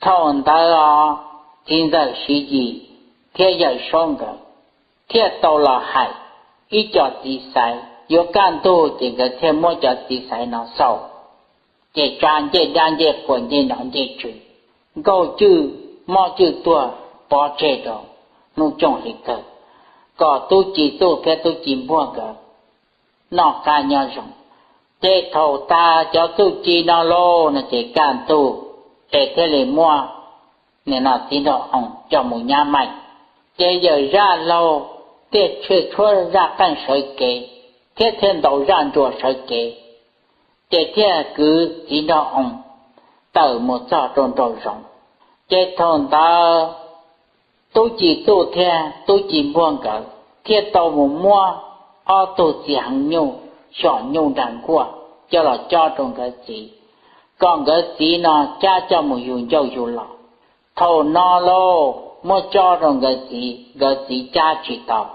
Thaum ntawd os, txiv ntxawm Siv Yim thiab yawm saub nkawd thiaj tau los hais ib co txiv xaiv, yuav kaj ntug ces nkawd thiaj muab cov txiv xaiv no xaus, ces tsa ncej dab ncej qhua ncej nom ncej tswv, nkaug cwj mob cwj tuag pov tseg rau hnub cooj hli kawg, kom tub ci txuj thiab tub ci npuag nkawd noj qab nyob zoo. Ces thaum tag cov txuj ci no lauj no ces kaj ntug, ces thiaj li muab nim no txiv nraug oo coj mus nyab maij. Ces yawm zaj laug thiaj tshuab zaj qeej sawv kev thiab thiaj ntaus zaj ntsuas sawv kev, ces thiaj kwv txiv nraug oo tawm mus txog rau nraum zoov. Ces thaum ntawd tub ci txuj thiab tub ci npuag nkawd thiaj tau mus muab ob tug txiv heev nyuj xyom nyuj nrag nkuaj coj los cob rau nkawd txiv, kom nkawd txiv no cab coj mus yug ncauj yug los. Thaum no lauj, muab cob rau nkawd txiv, nkawd txiv cab tsis tau.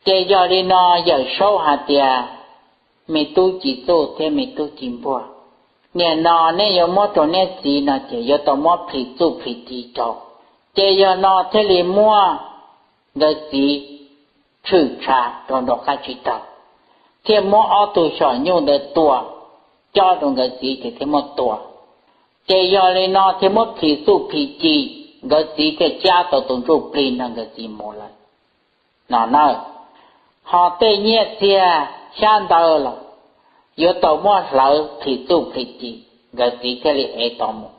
Ces yog li no yawm saub hais tias, me tub ci txuj thiab me tub ci npuag, nim no neb yuav muab rau neb txiv no ces yuav tau muab plhis txuj plhis ci rau. Ces yog no thiaj li muab nkawd txiv tshwm tshav rau nraum qab tsib taug, thiaj muab ob tug xyom nyuj ntawd tua, cob rau nkawd txiv ces thiaj muab tua. Ces yog li no thiaj muab plhis txuj plhis ci, nkawd txiv thiaj cab tau tus ntsuj plig nrog nkawd txiv mus lawm no na. Ho tej nyiaj txiag xyab ntawv los yuav tau muab hlawv plhis txuj plhis ci, nkawd txiv thiaj li ev tau mus.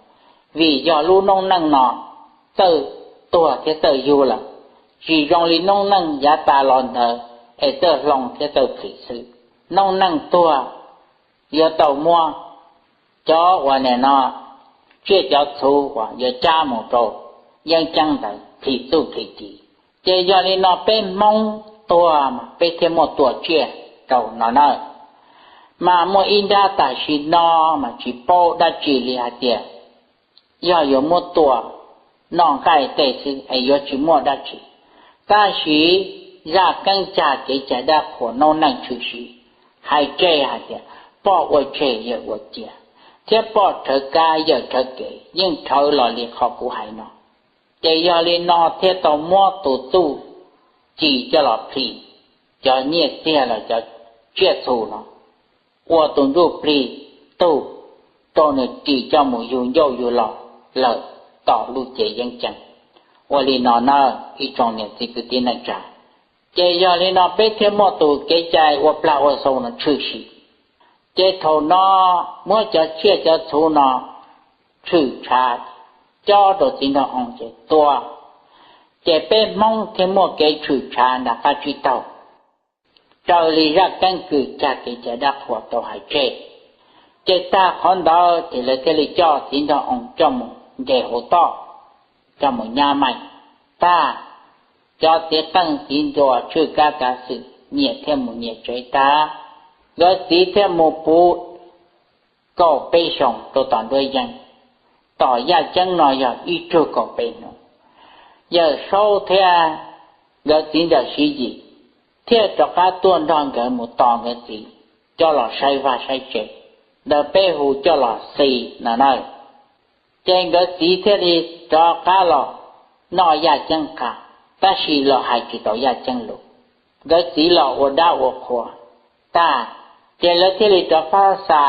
Vim yog lub noob neej no txawj tuag thiab txawj yug lawm, tsis zoo li noob neej yav tas los ntawd es txawj hloov thiab txawj plhis xwb. Noob neej tuag yuav tau muab cov uas nim no tsiaj cov txhu uas yuav cab mus rau yeeb ceeb ntawd plhis txuj plhis ci. Ces yog li no peb Hmoob tuag mas peb thiaj muaj tua tsiaj rau no na. Mas muaj ib nrab tam sim no mas tsis paub dab tsi li hais tias yog yuav muab tua noj nqaij tej xwb es yuav tsis muaj dab tsi. Tab sis zaj keeb cag kev cai dab qhuas noob neej tshwm sim hais tseg hais tias poj ua tseg yawm ua cia, thiab poj rhawv kab yawm rhawv kev yeej rhawv los li qhov kuv hais no. Ces yog li no thiaj tau muab tus txuj ci coj los plhis cov nyiaj txiag los cov tsiaj txhu no, ua tus ntsuj plig tug rau nws ris coj mus yug ncauj yug los lawm tom lub cev yeeb ceeb. Ua li no na, ib tsoom niam txiv kwv tij neej tsa, ces yog li no peb thiaj muaj tus kev cai ua plag ua xau no tshwm sim. Ces thaum no muab cov tsiaj cov txhu no tshwm tshav cob rau txiv nraug oo ces tua, ces peb Hmoob thiaj muaj kev tshwm tshav nram qab tsib taug raws li zaj keeb kwm cag kev cai dab qhuas tau hais tseg. Ces tag qhov ntawd ces lawv thiaj li coj txiv nraug oo coj mus nres hauv toj, coj mus nyab maij. Tag, cov txiv qeej txiv nruas tshwj kab kav xwm nyias thiaj mus nyias tsev tag, nkawd txiv thiaj mus puv kaum peb xyoos rau tom nruab yeeb. Tom yaj ceeb no yog ib tsug kaum peb hnub, yawm saub thiab nkawd txiv ntxawm Siv Yim thiaj rov qab tuaj nrog nkawd mus tos nkawd txiv coj los saib vaj saib tsev, ntawd peb hu coj los xis no na. Ces nkawd txiv thiaj li rov qab los noj yaj ceeb qab, tab sis los hais tsis tau yaj ceeb lus. Nkawd txiv los ua dab ua qhua tag, ces lawv thiaj li rov qab xa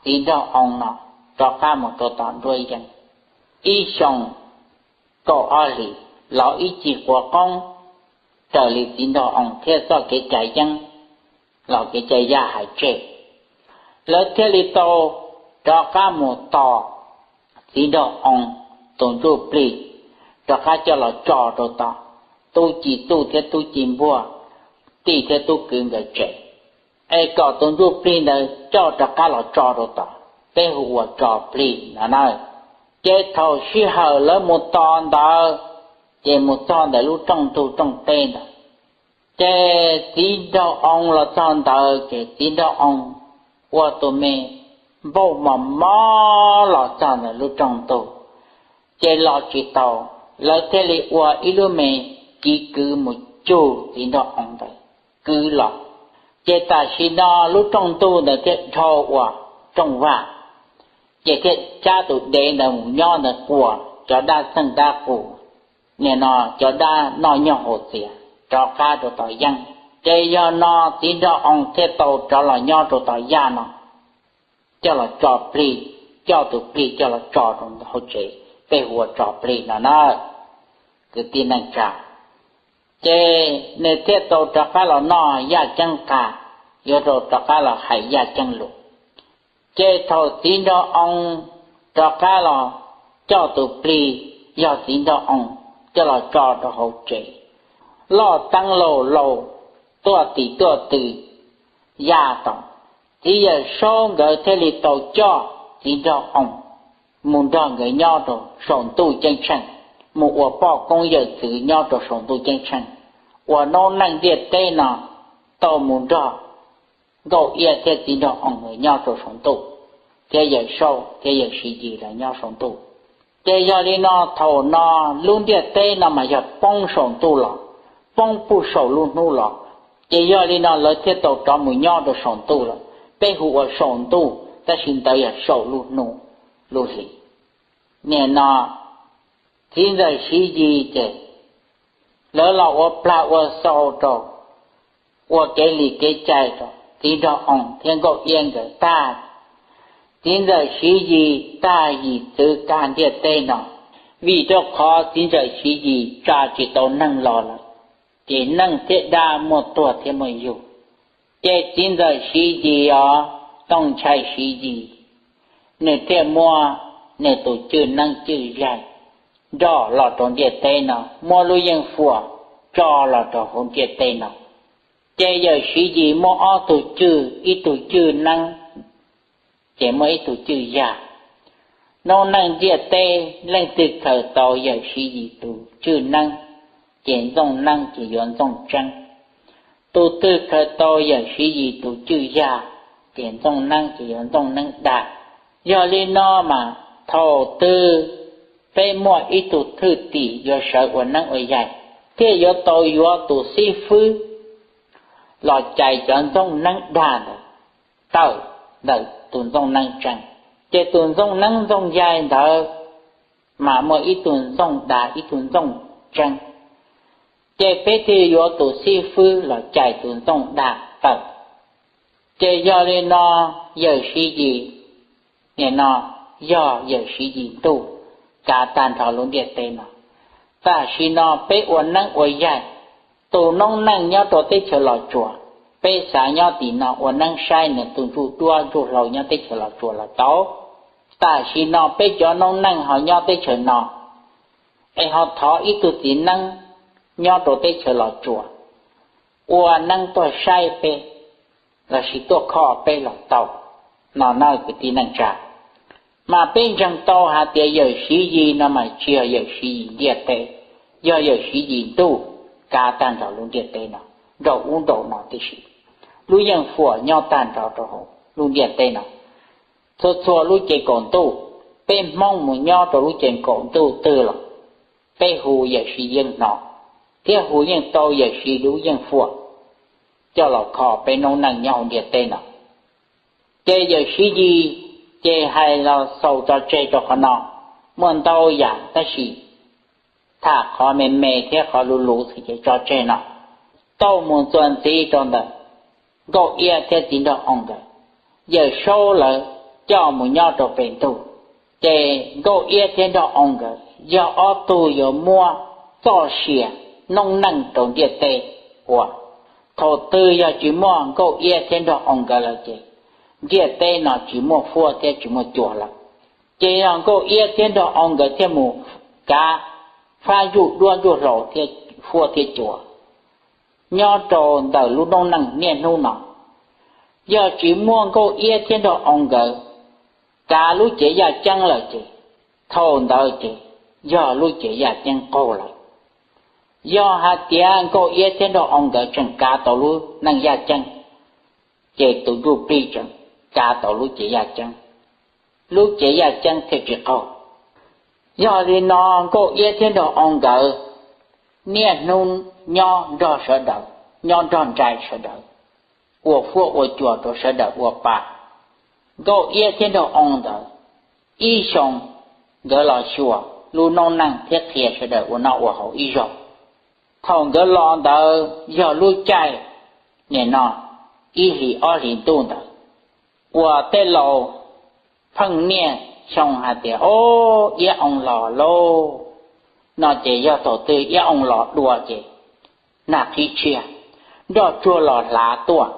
txiv nraug oo no rov qab mus rau tom nruab yeeb. Ib xyoos kaum ob hlis los ib cig quav qoob raws li txiv nraug oo thiab txoj kev cai yeeb los kev cai yaj hais tseg. Lawv thiaj li tau rov qab mus tos txiv nraug oo tus ntsuj plig rov qab coj los tso rau tom tub ci txuj thiab tub ci npuag, tij thiab tub kwv nkawd tsev, es kom tus ntsuj plig ntawd coj rov qab los tso rau tom, peb hu ua tso plig no na. Ces thaum sij hawm lawv mus tos ntawd, ces mus txog ntawm lub rooj ntug rooj teb ntawd, ces txiv nraug oo los txog ntawd ces txiv nraug oo ua tus me npauj mos mos los txog ntawm lub rooj ntug, ces los tsis tau. Lawv thiaj li ua ib lub me kiv kwv mus cug txiv nraug oo ntawd kwv los. Ces tam sim no lub rooj ntug ntawd thiaj dhau ua rooj vag, ces thiaj cab tus dev ntawd mus nyob ntawd quas cov dab xeej dab qus, nim no cov dab noj nyooj haus txias rov qab rau tom yeeb. Ces yog no txiv nraug oo thiaj tau rov los nyob rau tom yaj no, coj los tso plig, coj tus plig coj los tso rau hauv tsev, peb hu ua tso plig no na, kwv tij neej tsa. Ces nws thiaj tau rov qab los noj yaj ceeb tag, yuav rau rov qab los hais yaj ceeb lus. Ces thaum txiv nraug oo rov qab los coj tus plig, yog txiv nraug oo coj los tso rau hauv tsev, loj teeb laus laus tuaj tim tuaj tw yaj tod, txiv Yawm Saub nkawd thiaj li tau coj txiv nraug oo mus nrog nkawd nyob rau saum ntuj ceeb tsheej, mus ua poj koob yawm txwv nyob rau saum ntuj ceeb tsheej, ua noob neej ntiaj teb no tau mus nrog Nkauj Iab thiab txiv nraug oo nkawd nyob rau saum ntuj, thiab Yawm Saub thiab Yawm Siv Yis los nyob saum ntuj. Ces yog li no thaum no lub ntiaj teb no mas yog poob saum ntuj los, poob puag saum lub hnub los, ces yog li no lawv thiaj tau rov mus nyob rau saum ntuj lawm, peb hu ua saum ntuj tab sis ntawd yog saum lub hnub lub hli. Nim no txiv ntxawm Siv Yis ces lawv los ua plag ua xau rau, ua kev li kev cai rau txiv nraug oo thiab Nkauj Iab nkawd tag. Txiv ntxawm Siv Yis tag yim txwv kag ntiaj teb no, vim rau qhov txiv ntxawm Siv Yis tsa tsis tau neeg los lawm, ces neeg thiab dab muaj tuag thiab muaj yug. Ces txiv ntxawm Siv Yis os, Tooj Nchai Siv Yis, nws thiaj muab nws tus cwj neeb cwj yaig nrog los rau ntiaj teb no, muab lub yeej fuam tso los rau hauv ntiaj teb no. Ces Yawm Siv Yis muaj ob tug cwj, ib tug cwj neeb, ces muaj ib tug cwj yag. Noob neej ntiaj teb leej twg khaws tau Yawm Siv Yis tus cwj neeb, ces ntxooj neeb ces yuav ntxooj tseeb. Tus twg khaws tau Yawm Siv Yis tus cwj yag, ces ntxooj neeb ces yuav ntxooj neeb dag. Yog li no mas thaum twg peb muaj ib tug thwj tim yuav sawv ua neeb ua yaig, thiaj yuav tau yuav tus xib fwb los cais cov ntxooj neeb dag ntawd tawm ntawm tus ntxooj neeb tseeb. Ces tus ntxooj neeb ntxooj yaig ntawd mas muaj ib tug ntxooj dag ib tug ntxooj tseeb, ces peb thiaj yuav tus xib fwb los cais tus ntxooj dag tawm. Ces yog li no Yawm Siv Yis, nim no yog Yawm Siv Yis ntuj kav tag nrho lub ntiaj teb no. Tam sim no peb ua neeb ua yaig, tus noob neej nyob rau teb chaws Los Tsuas, peb xav nyob tim no ua neeb saib nws tus ntsuj duab ntsuj hlauv nyob teb chaws Los Tsuas los tau. Tam sim no peb cov noob neej ho nyob teb chaws no, es ho thov ib tug txiv neeb nyob rau teb chaws Los Tsuas ua neeb tuaj saib peb lossis tuaj kho peb los tau. No na kwv tij neej tsa, mas peb ntseeg tau hais tias Yawm Siv Yis no mas tsis yog Yawm Siv Yis ntiaj teb, yog Yawm Siv Yis ntuj kav tag nrho lub ntiaj teb no, nraum ub nraum no tib si. Lub yeej fuam nyob tag nrho rau hauv lub ntiaj teb no. Txhua txhua lub cev kaum ntuj, peb Hmoob mus nyob rau lub cev kaum ntuj twg los peb hu Yawm Siv yeej no, thiab hu yeej tau Yawm Siv lub yeej fuam coj los kho peb noob neej nyob hauv ntiaj teb no. Ces Yawm Siv Yis ces hais los xaus tso tseg rau qhov no, muaj ntau yam tab sis tham qhov me me thiab qhov luv luv xwb ces tso tseg no. Tau mus txuas ntxiv rau ntawm Nkauj Iab thiab txiv nraug oo nkawd, Yawm Saub lawv coj mus nyob rau pem ntug. Ces Nkauj Iab thiab nraug oo nkawd yog ob tug yuav muab txoj sia noob neej rau ntiaj teb ua. Thaum twg yog tsis muaj Nkauj Iab thiab nraug oo nkawd lawm ces ntiaj teb no tsis muaj huab thiab tsis muaj cua lawm. Ces yog Nkauj Iab thiab nraug oo nkawd thiaj mus kav fab ntsuj duab ntsuj hlauv thiab huab thiab cua nyob rau ntawm lub noob neej niaj hnub no. Yog tsis muaj Nkauj Iab thiab nraug oo nkawd kav lub cev yaj ceeb lawm ces thaum ntawd ces yog lub cev yaj ceeb qaug lawm. Yog hais tias Nkauj Iab thiab nraug oo nkawd tseem kav tau lub neej yaj ceeb, ces tus ntsuj plig tseem kav tau lub cev yaj ceeb, lub cev yaj ceeb thiaj tsis qaug. Yog li no Nkauj Iab thiab nraug oo nkawd niaj hnub nyob nrog sawv daws, nyob nrog nraim sawv daws, ua huab ua cua rau sawv daws ua pa. Nkauj Iab thiab nraug oo ntawd ib xyoo nkawd los xyuas lub noob neej thiab qhia sawv daws ua noj ua haus ib zaug. Thaum nkawd los ntawd yog lub caij nim no ib hlis ob hlis ntuj ntawd, uas tej laus pheej niaj xyoo hais tias, Ob, iab oo los lauj, no ces yog thaum twg iab oo los dua ces nag qhib tshiab, nroj tsuag los hlav tuaj,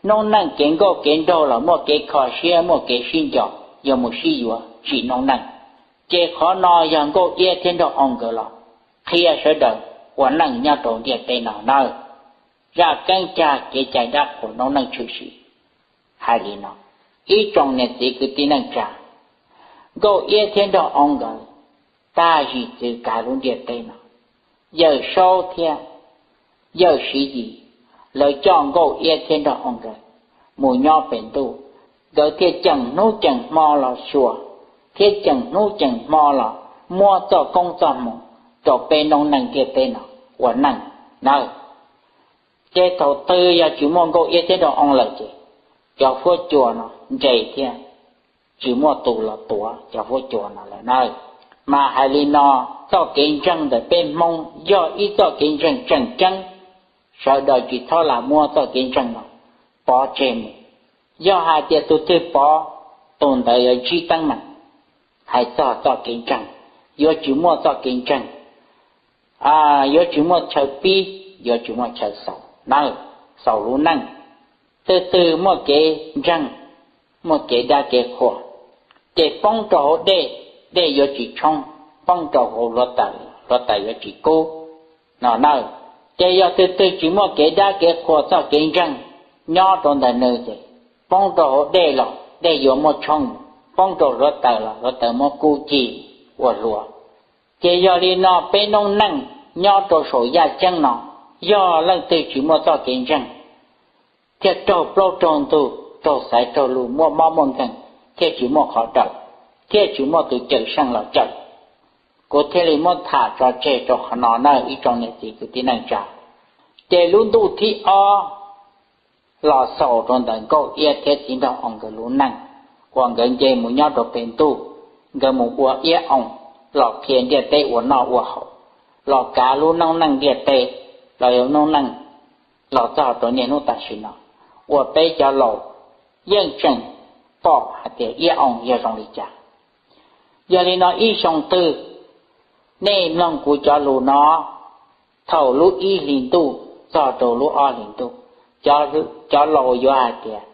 noob neej kev nkauj kev nraug los muaj kev kho siab muaj kev sib nco, yuav mus sib yuav tsim noob neej. Ces qhov no yog nkauj iab thiab nraug oo nkawd los qhia sawv daws ua neej nyob rau ntiaj teb no nawb. Zaj keeb cag kev cai dab qhuas noob neej tshwm sim hais li no. Ib tsoom niam txiv kwv tij neej tsa, nkauj iab thiab nraug oo nkawd tag zim txwv kav lub ntiaj teb no, yawm saub thiab yawm siv yim lawv coj nkauj iab thiab nraug oo nkawd mus nyob pem ntuj, nkawd thiaj ceem hnub ceem hmo los xyuas, thiab ceem hnub ceem hmo los muab txoj koob txoj hmoov rau peb noob neej ntiaj teb no ua neej nawb. Ces thaum twg yog tsis muaj nkauj iab thiab nraug oo lawm ces cov huab cua no nres thiab tsis muaj tus los tuav cov huab cua no lawm nawb. Mas hais li no, txoj kev ntseeg ntawm peb Hmoob yog ib txoj kev ntseeg tseem ceeb, sawv daws tsis txhob lam muab txoj kev ntseeg no pov tseg mus. Yog hais tias tus twg pov, tus ntawd yuav ntsib teeb meem. Hais txog txoj kev ntseeg, yuav tsis muaj txoj kev ntseeg, yuav tsis muaj chaw pib, yuav tsis muaj chaw xaus nawb, xaus lub neej. Twg twg muaj kev ntseeg, muaj kev dab kev qhuas, ces poob rau hauv dej, dej yuav tsis tshoob, poob rau hauv hluav taws, hluav taws yuav tsis kub no nawb. Ces yog twg twg tsis muaj kev dab kev qhuas txoj kev ntseeg nyob rau ntawm nws ces poob rau hauv dej los dej yuav muab tshoob, poob rau hluav taws los hluav taws muab kub cig ua hluas. Ces yog li no peb noob neej nyob rau saum yaj ceeb no, yog leej twg tsis muaj txoj kev ntseeg, thiaj raug plaub raug ntug, raug xaiv raug lus, muaj mob muaj nkeeg, thiaj tsis muaj qhov raws, thiaj tsis muaj tus cawm seej los cawm. Kuv thiaj li muab tham tso tseg rau qhov no nawb ib tsoom niam txiv kwv tij neej tsa. Ces lub ntuj thib ob los xaus rau ntawm nkauj iab thiab txiv nraug oo nkawd lub neej, uas nkawd nce mus nyob rau pem ntuj, nkawd mus ua iab oo los qhia ntiaj teb ua noj ua haus, los kav lub noob neej ntiaj teb, los yog noob neej los txog rau niaj hnub tam sim no, uas peb cov laus yeej tseem pom hais tias iab oo yog zoo li cas. Yog li no ib xyoo twg nej mloog kuv cov lus no, thaum lub ib hlis ntuj txog rau lub ob hlis ntuj, cov laus yuav hais tias,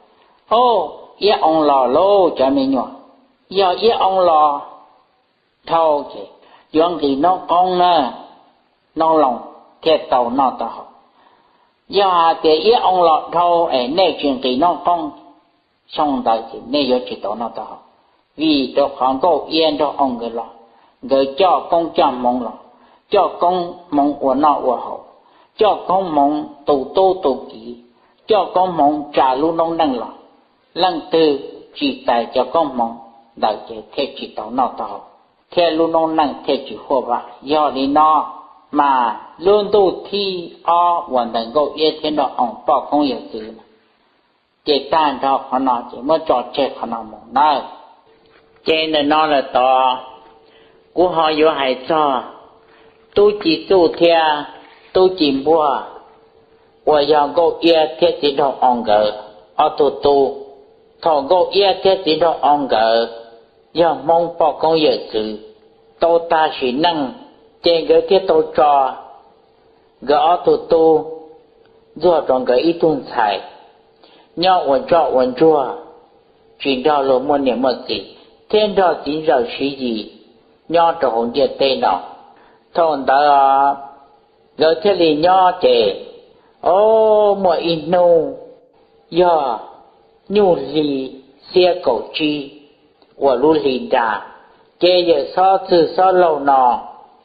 Ob, iab oo los lauj cov me nyuam. Yog iab oo los dhau ces yuav nqis noob qoob na, noob loo thiaj tau noj tau haus. Yog hais tias iab oo los dhau es nej tsis nqis noob qoob, xyoo ntawd ces nej yuav tsis tau noj tau haus. Vim rau qhov nkauj iab nraug oo nkawd los, nkawd coj koob coj hmoov los, coj koob hmoov ua noj ua haus, coj koob hmoov tu tub tu kiv, coj koob hmoov tsa lub noob neej los. Leej twg tsis txais cov koob hmoov ntawd ces thiaj tsis tau noj tau haus, thiab lub noob neej thiaj tsis huaj vam. Yog li no mas lub ntuj thib ob uas ntawm nkauj iab thiab nraug oo poj koob yawm txwv ces tag nrho qhov no ces muab tso tseg qhov no mus nawb. Ces ntawm no lawm tod, kuv ho yuav hais txog tub ci txuj thiab tub ci npuag, uas yog nkauj iab thiab txiv nraug oo nkawd ob tug tub. Thaum nkauj iab thiab txiv nraug oo nkawd yog hmoob poj koob yawm txwv, tau tag sim neej, ces nkawd thiaj tau tso nkawd ob tug tub ntxuag rau nkawd ib tug ntxhais nyob ua ntsoj ua ntsuag, tsis nrog luag muaj niam muaj txiv, thiab nrog txiv ntxawm Siv Yis nyob rau hauv ntiaj teb no. Thaum ntawd nkawd thiaj li nyob ces, o, muaj ib hnub yog nyuj hli xiab kaum tsib uas lub hli nra, ces yawm xob txwg xob laug no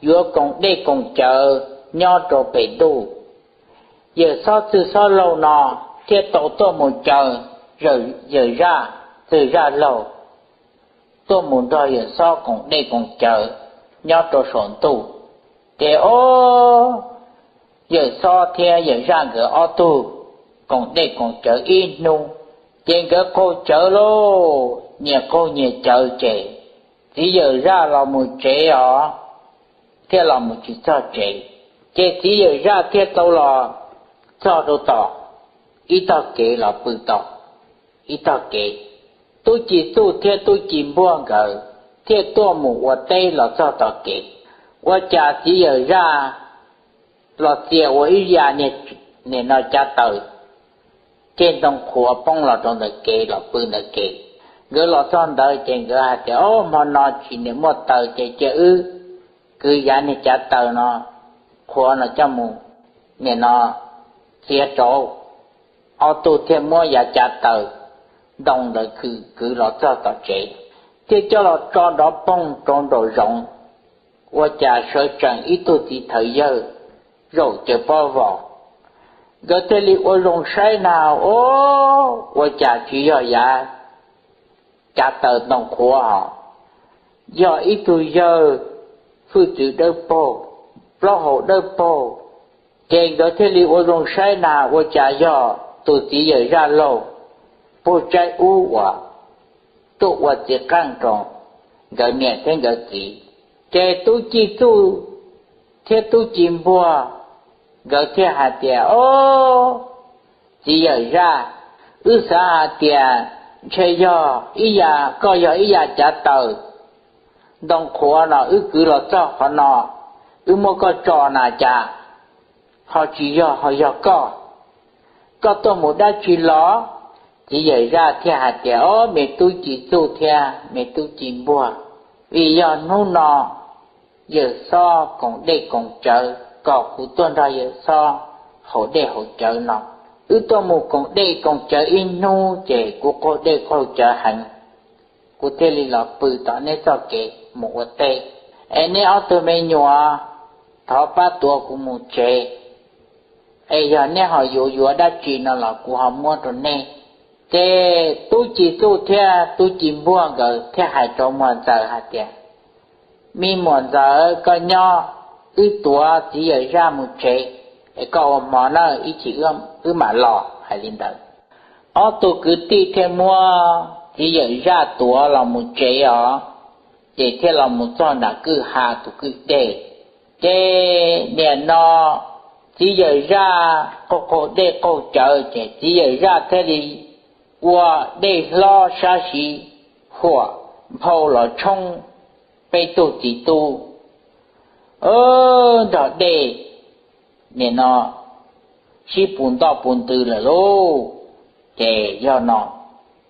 yuav koom dej koom cawv nyob rau pem ntuj. Yawm xob txwg xob laug no thiaj tau tuaj mus caw yawm zaj txwg zaj laug tuaj mus nrog yawm xob koom dej koom cawv nyob rau saum ntuj. Ces o, yawm xob thiab yawm zaj nkawd ob tug koom dej koom cawv ib hnub, ces nkawd qaug cawv lauj, nyias qaug nyias cawv ces txiv yawm zaj los mus tsev os. thiaj los mus tsis txog tsev. Ces txiv yawm zaj thiaj tau los txog rau tom ib tog kev los pw tom ib tog kev. Tub Ci Txuj thiab Tub Ci Npuag nkawd thiaj tuaj mus ua teb los txog tom kev, ua cas txiv yawm zaj los txia ua ib ya nim no cav taws ceg ntoo qhuav poob los rau ntawm kev los pw ntawm kev. Nkawd los txog ntawd ces nkawd hais tias, Ob, hmo no tsis nim muaj taws ces cia wb kwv yav niag cav taws no qhuav no coj mus nim no txiav rauv. Ob tug thiaj muab yav cav taws ntoo ntawd kwv los txog tom tsev, thiaj coj los tso nrov poog rau nraum zoov. Ua cas sawv tsees ib tug txiv thawv yawg zaum caws pob vos. Nkawd thiaj li ua zoo saib na, o, ua cas tsis yog yav cav taws ntoo qhuav hos, yog ib tug yawg hwj txwv dawb paug, plaub hau dawb paug. Ces nkawd thiaj li ua zoo saib na, ua cas yog tus txiv yawm zaj laug puag tsaib ub uas tuaj ua txiv qeej rau nkawd niam thiab nkawd txiv. Ces Tub Ci Txuj thiab Tub Ci Npuag nkawd thiaj hais tias, O, txiv yawm zaj, wb xav hais tias ntshe yog ib ya, koj yog ib ya cav taws ntoo qhuav no wb kwv los txog qhov no, wb muab koj tso na cas ho tsis yog, ho yog koj, koj tuaj mus dab tsi los? Txiv yawm zaj thiaj hais tias, O, me Tub Ci Txuj thiab me Tub Ci Npuag, vim yog hnub no yawm Xob koom dej koom cawv kom kuv tuaj nrog yawm Xob haus dej haus cawv no. Wb tuaj mus koom dej koom cawv ib hnub ces kuv qaug dej qaug cawv heev, kuv thiaj li los pw tom neb txoj kev mus ua teb. Es neb ob tug me nyuam thov pab tuav kuv mus tsev, es yog neb ho yuav yuav dab tsi no los kuv ho muab rau neb. Ces Tub Ci Txuj thiab Tub Ci Npuag nkawd thiaj hais rau muam ntxawm hais tias, Me muam ntxawm, koj nyob, wb tuav txiv yawm zaj mus tsev, es koj ua hmo na, ib chim wb mam los. Hais li ntawd, ob tug kwv tij thiaj muab txiv yawm zaj tuav los mus tsev os. Ces thiaj los mus txog nram kwj ha tus kwj dej. Ces nim no txiv yawm zaj qaug qaug dej qaug cawv ces txiv yawm zaj thiaj li ua dej hlob sab siv huam nphau los tshoob peb tug txiv tub nrog dej nim no sib pus ntoj pus ntws lawm lauj. Ces yog no,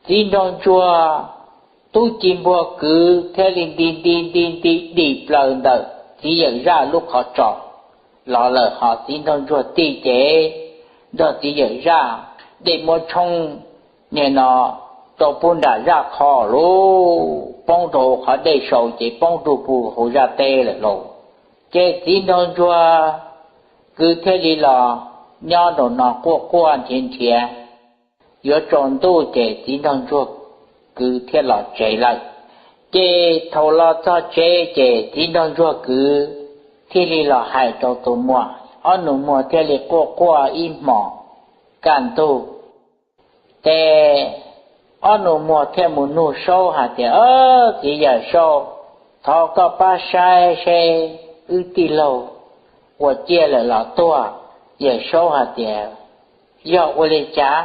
txiv nraug ntsuag Tub Ci Npuag kwv thiaj li nti nti nti nti dim plaws ntawm txiv yawm zaj lub qhov tsos los lawm, ho txiv nraug ntsuag tij ces nrog txiv yawm zaj dej muab tshoob nim no rau pub nram zaj qhov lauj, poob rau qhov dej sau ces poob rau pus hauv zaj teb lawm lauj. Ces txiv nraug ntsuag kwv thiaj li los nyob nraum no quaj quaj nrhiav nrhiav, yuav tsaus ntuj ces txiv nraug ntsuag kwv thiaj los tsev lawm. Ces thaum los txog tsev ces txiv nraug ntsuag kwv thiaj li los hais rau tus muam, ob nus muag thiaj li quaj quaj ib hmos kaj ntug. Ces ob nus muag thiaj mus nug saub hais tias, Txiv yawm saub, thov koj pab saib seb wb tij laug ua ciaj lawm los tuag. Yawm saub hais tias, Yog ua li cas?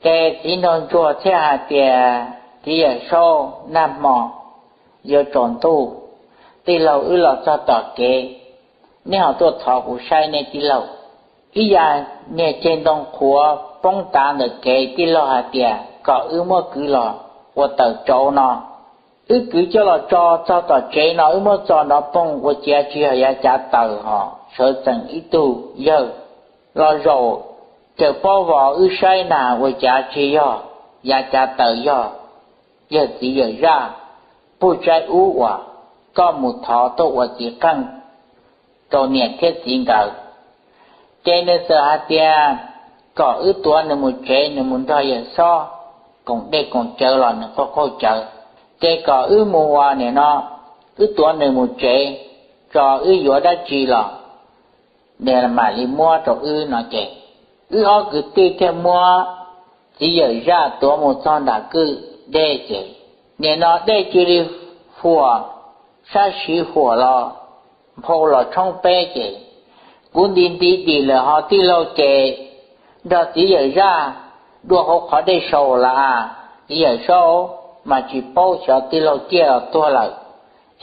Ces txiv nraug ntsuag thiaj hais tias, Txiv yawm saub, nag hmo yuav tsaus ntuj, tij laug wb los txog tom kev, neb ho tuaj thov kuv saib neb tij laug. Ib yam niag ceg ntoo qhuav poob tav ntawm kev, tij laug hais tias kom wb muab kwv los ua taws rauv no. Wb kwv coj los tso txog tom tsev no, wb muab tso nrov poog ua ciav tsis yog yav cav taws hos, sawv tsees ib tug yawg los zaum caws pob vos, wb saib na ua ciav tsis yog yav cav taws, yog yawg txiv yawm zaj pug tsaib ub uas koj mus thov tuaj ua txiv qeej rau niam thiab txiv nkawd. Ces nws txawm hais tias kom wb tuav nws mus tsev, nws mus nrog yawm xob koom dej koom cawv los nws qaug qaug cawv. Ces kom wb mus ua nim no, wb tuav nws mus tsev, tso wb yuav dab tsi los nws mam li muab rau wb no. Ces wb ob kwv tij thiaj muab txiv yawm zaj tuav mus txog nram kwj dej, ces nim no dej cia li huam, sab siv huam los phau los tshoob peb ces kuv nti nti dim lawm ho tij laug ces nrog txiv yawm zaj dua hauv qhov dej sau lawm as. Txiv yawm saub mas tsis paub xyov tij laug ciaj los tuag lawm,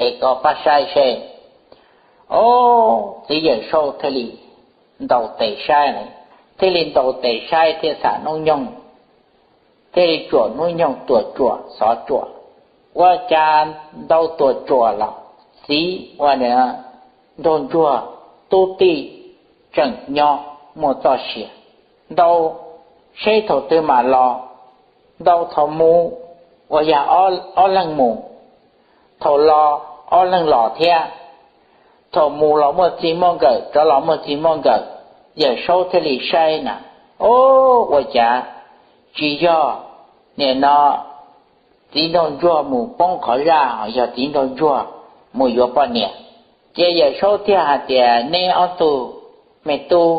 es koj pab saib seb. Ob, txiv yawm saub thiaj li ntaus tes saib, thiaj li ntaus tes saib thiaj xam hnub nyoog, thiaj li tsuam hnub nyoog tuam tsuam xov tsuam. Ua cas ntau tuam tsuam los txiv ua nraug ntsuag tub tij tseem nyob muaj txoj sia. Ntau seb thaum twg mam los, ntau thaum mus ua yog ob leeg mus, thaum los ob leeg los thiab. Thaum mus los muaj txij muaj nkawm, rov los muaj txij muaj nkawm. Yawm saub thiaj li saib na, ob, ua cas tsis yog nim no txiv nraug ntsuag mus poob qhov zaj, yog txiv nraug ntsuag mus yuav poj niam. Ces yawm saub thiaj hais tias, neb ob tug me tub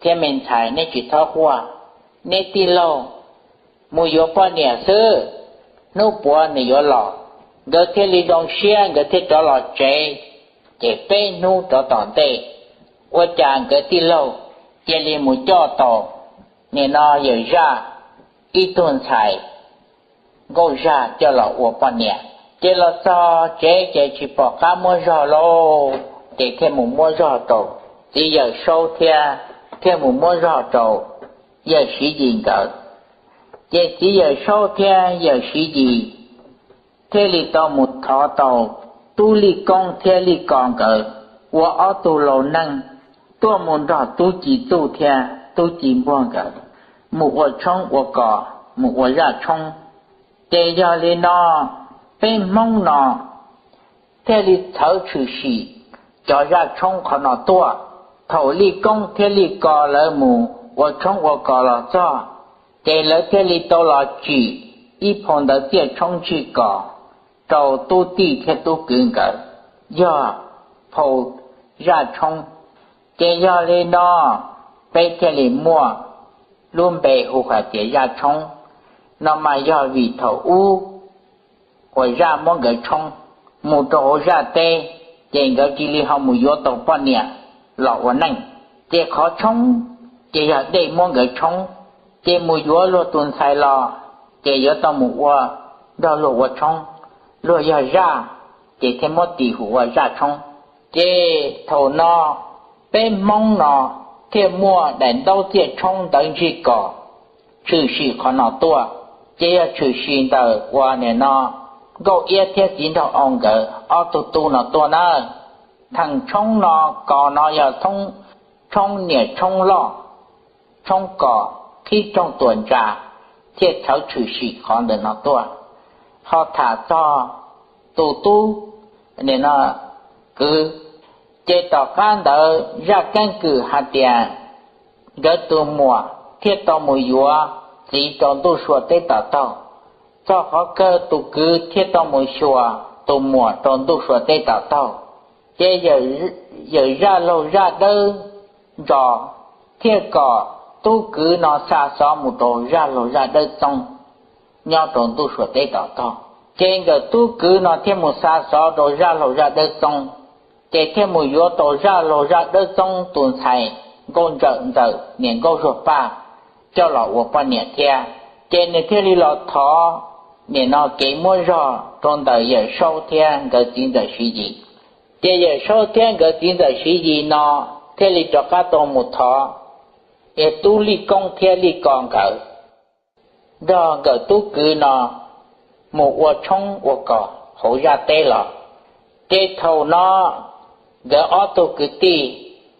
thiab me ntxhais, neb tsis txhob quaj, neb tij laug mus yuav poj niam xwb, hnub puav nws yuav los. Nkawd thiaj li zoo siab, nkawd thiaj rov los tsev. Ces peb hnub rov tom ntej, ua cas nkawd tij laug cia li mus coj tau nim no yawm zaj ib tug ntxhais nkauj zaj coj los ua poj niam. Ces los txog tsev ces tsis pom qab muab zog lauj, ces thiaj mus muab zog rau txiv yawm saub thiab, thiaj mus muab zog rau yawm Siv Yis nkawd. Ces txiv yawm saub thiab yawm Siv Yis thiaj li tau mus thov tau tub Lij Koob thiab Lij Ko nkawd ua ob tug laus neeg tuaj mus nrog tub Ci Txuj thiab tub Ci Npuag nkawd mus ua tshoob ua kos, mus ua zaj tshoob. Ces yog li no, peb Hmoob no thiaj li txhawv tshwm sim cov zaj tshoob qhov no tuaj. Thaum Lij Koob thiab Lij Ko lawv mus ua tshoob ua kos los txog, ces lawv thiaj li tau los tsim ib phau ntawv txiaj tshoob ntsij kos rau tub tij thiab tub kwv nkawd, yog phau zaj tshoob. Ces yog li no, peb thiaj li muaj lub npe hu hais tias zaj tshoob no mas yog vim thaum ub uas zaj muab nkawd tshoob mus rau hauv zaj teb, ces nkawd cia li ho mus yuav tau poj niam los ua neej. Ces qhov tshoob ces yog dej muab nkawd tshoob, ces mus yuav luag tus ntxhais los, ces yuav tau mus ua nrog luag ua tshoob, luag yog zaj, ces thiaj muab tis hu ua zaj tshoob. Ces thaum no peb Hmoob no thiaj muaj daim ntaub txiaj tshoob ntawv ntsij kos tshwm sim qhov no tuaj. Ces yog tshwm sim ntawm uas nim no Nkauj Iab thiab Txiv Nraug Oo nkawd ob tug tub no tuaj na. Theem tshoob no, kos no yog tshoob niam tshoob loj, tshoob kos qhib rooj tuam ntsa, thiaj txhawv tshwm sim qhov ntawm no tuaj. Ho tham txog tus tub, nim no kwv, ces tom qab ntawd zaj keeb kwm hais tias nkawd tus muam thiaj tau mus yuav txiv rau ntuj sua teb tom taug. Txog qhov kawg tus kwv thiaj tau mus xyuas tus muam rau ntuj sua teb tom taug. Ces yawm zaj laug zaj dawb ntsos thiaj kom tub kwv no xa xov mus rau zaj laug zaj dawb txoob nyob rau ntuj sua teb tom taug. Ces nkawm tub kwv no thiaj mus xa xov rau zaj laug zaj dawb txoob, ces thiaj mus yuav tau zaj laug zaj dawb txoob tus ntxhais Nkauj Ntsawm Ntxawm niam Nkauj Zuag Paj coj los ua poj niam thiab. Ces nws thiaj li los thov nim no kev muab zog rau ntawm Yawm Saub thiab nkawd txiv ntxawm Siv Yis. Ces Yawm Saub thiab nkawd txiv ntxawm Siv Yis no thiaj li rov qab tau mus thov es tub Lij Koob thiab Lij Ko nkawd nrog nkawm tub kwv no mus ua tshoob ua kos hauv zaj teb los. Ces thaum no nkawd ob tug kwv tij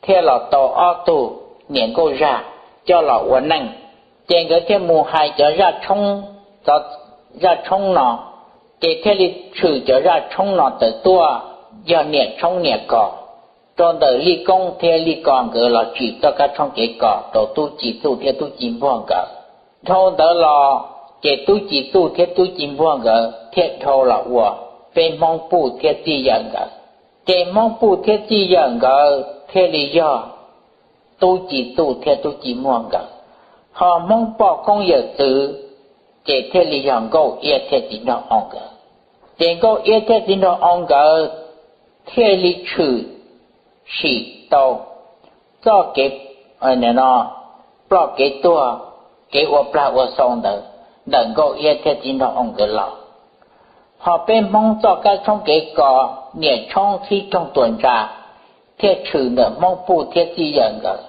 thiaj los tau ob tug niam nkauj zaj coj los ua neej. Ces nkawd thiaj mus hais cov zaj tshoob, zaj tshoob no, ces thiaj li tshwm cov zaj tshoob no tawm tuaj, yog niam tshoob niam kos rau ntawm Lij Koob thiab Lij Ko nkawd los tsim txoj kab tshoob kev kos rau tub Ci Txuj thiab tub Ci Npuag nkawd. Dhau ntawd los, ces tub Ci Txuj thiab tub Ci Npuag nkawd thiaj dhau los ua peb Hmoob Puj thiab Txij Yawm nkawd. Ces Hmoob Puj thiab Txij Yawm nkawd thiaj li yog tub Ci Txuj thiab tub Ci Npuag nkawd. Ho Hmoob Poj Koob Yawm Txwv ces thiaj li yog Nkauj Iab thiab Txiv Nraug Oo nkawd. Ces Nkauj Iab thiab Txiv Nraug Oo nkawd thiaj li tshwm sim tau txoj kev ploj kev tuag, kev ua plag ua xau ntawd ntawm Nkauj Iab thiab Txiv Nraug Oo nkawd los. Ho peb Hmoob txoj kab tshoob kev kos, niam tshoob txhib roog tuam ntsa thiaj tshwm ntawm Hmoob Puj thiab Txij Yawm nkawd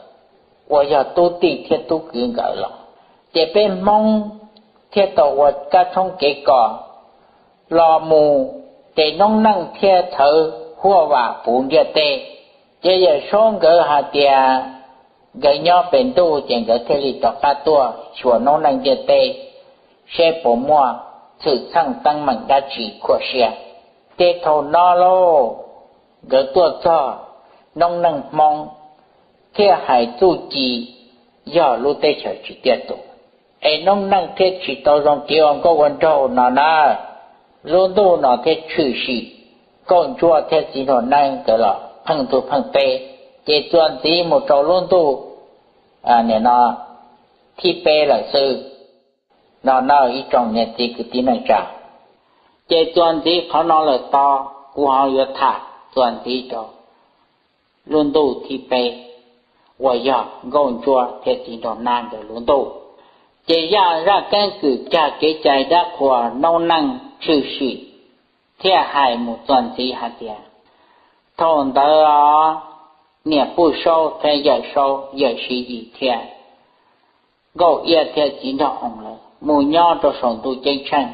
uas yog tub tij thiab tub kwv nkawd los. Ces peb Hmoob thiaj tau ua kab tshoob kev kos los mus, ces noob neej thiaj thawv huaj vam puv ntiaj teb. Ces Yawm Saub nkawd hais tias nkawd nyob pem ntuj, ces nkawd thiaj li rov qab tuaj xyuas noob neej ntiaj teb seb puas muaj txhwm txheej teeb meem dab tsi khuam siab. Ces thaum no lauj, nkawd tuaj txog, noob neej Hmoob thiaj hais txuj ci yog lub teb chaws tsis tiaj tus, es noob neej thiaj tsis tau zoo kev ua nkauj ua nraug no na. Lub ntuj no thiaj tshwm sim Nkauj Ntsuab thiab Txiv Nraug Neeb nkawd los pheej ntug pheej peb, ces txuas ntxiv mus rau lub ntuj no thib peb lawm xwb no na ib tsoom niam txiv kwv tij neej tsa. Ces txuas ntxiv qhov no lawm tau, kuv ho yuav tham txuas ntxiv rau lub ntuj thib peb uas yog Nkauj Ntsuab thiab Txiv Nraug Neeb nkawd lub ntuj. Ces yog zaj keeb kwm cag kev cai dab qhuas noob neej tshwm sim thiaj hais mus txuas ntxiv hais tias, thaum ntawd niam Puj Saub thiab Yawm Saub, Yawm Siv Yis thiab Nkauj Iab thiab Txiv Nraug Oo lawv mus nyob rau saum ntuj ceeb tsheej,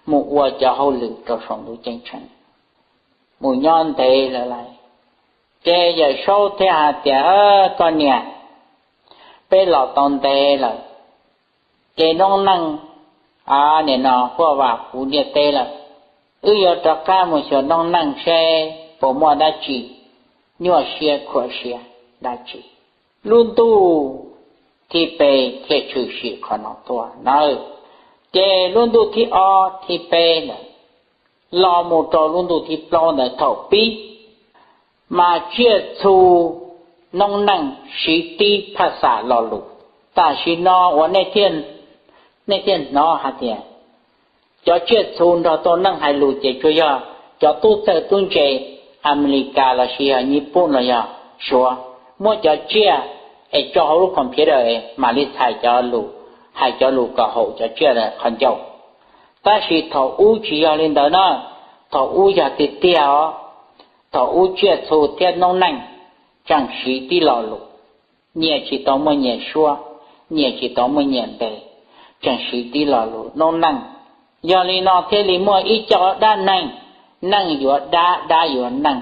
mus ua cov hauj lwm rau saum ntuj ceeb tsheej, mus nyob ntev lawm lauj. Ces Yawm Saub thiaj hais tias, koj niam, peb los tau ntev lawm, ces noob neej nim no huaj vam puv ntiaj teb lawm, wb yuav rov qab mus xyuas noob neej seb puas muaj dab tsi nyuaj siab khuam siab dab tsi. Lub ntuj thib peb thiaj tshwm sim qhov no tuaj nawb. Ces lub ntuj thib ob thib peb ntawd los mus rau lub ntuj thib plaub ntawd thaum pib, mas tsiaj txhu noob neej siv tib phaj xam lo lus. Tam sim no uas nej thiaj hnov hais tias cov tsiaj txhu nrog tau neej hais lus ces tsuas yog cov tub txawj tub ntse Amelikas lossis yog Nyij Pooj los yog Suav, muab cov tsiaj es tso hauv lub computer es mam li txhais cov lus, hais cov lus kom haum cov tsiaj qhov ncauj. Tab sis thaum ub tsis yog li ntawd na, thaum ub yog tiag tiag os. Thaum ub tsiaj txhu thiab noob neej tseem siv tib lo lus, nyias tsis tau muaj nyias suab, nyias tsis tau muaj nyias npe, tseem siv tib lo lus noob neej. Yog li no thiaj li muaj ib co dab neeg, neej yuav dab, dab yuav neej,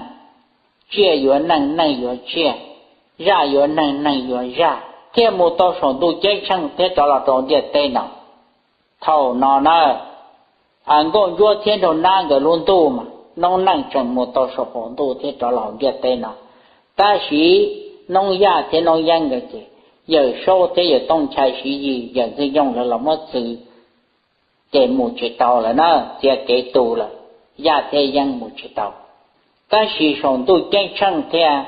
tsiaj yuav neej, neej yuav tsiaj, zaj yuav neeg, neeg yuav zaj, thiaj mus tau saum ntuj ceeb tsheej thiab rov los rau ntiaj teb no. Thaum no na, Nkauj Ntsuab thiab Nraug Nab nkawd lub ntuj mas noob neej tseem mus tau saum qaum ntuj thiab rov los ntiaj teb no. Tab sis Noob Yaj thiab Noob Yeeb nkawd ces, Yawm Saub thiab Yawm Tooj Nchai Siv Yis, Yawm Ntxwg Nyoog lawv los muab txwv, ces mus tsis tau lawm na, txiav kev tu lawm, Yaj thiab Yeeb mus tsis tau. Tab sis saum ntuj ceeb tsheej thiab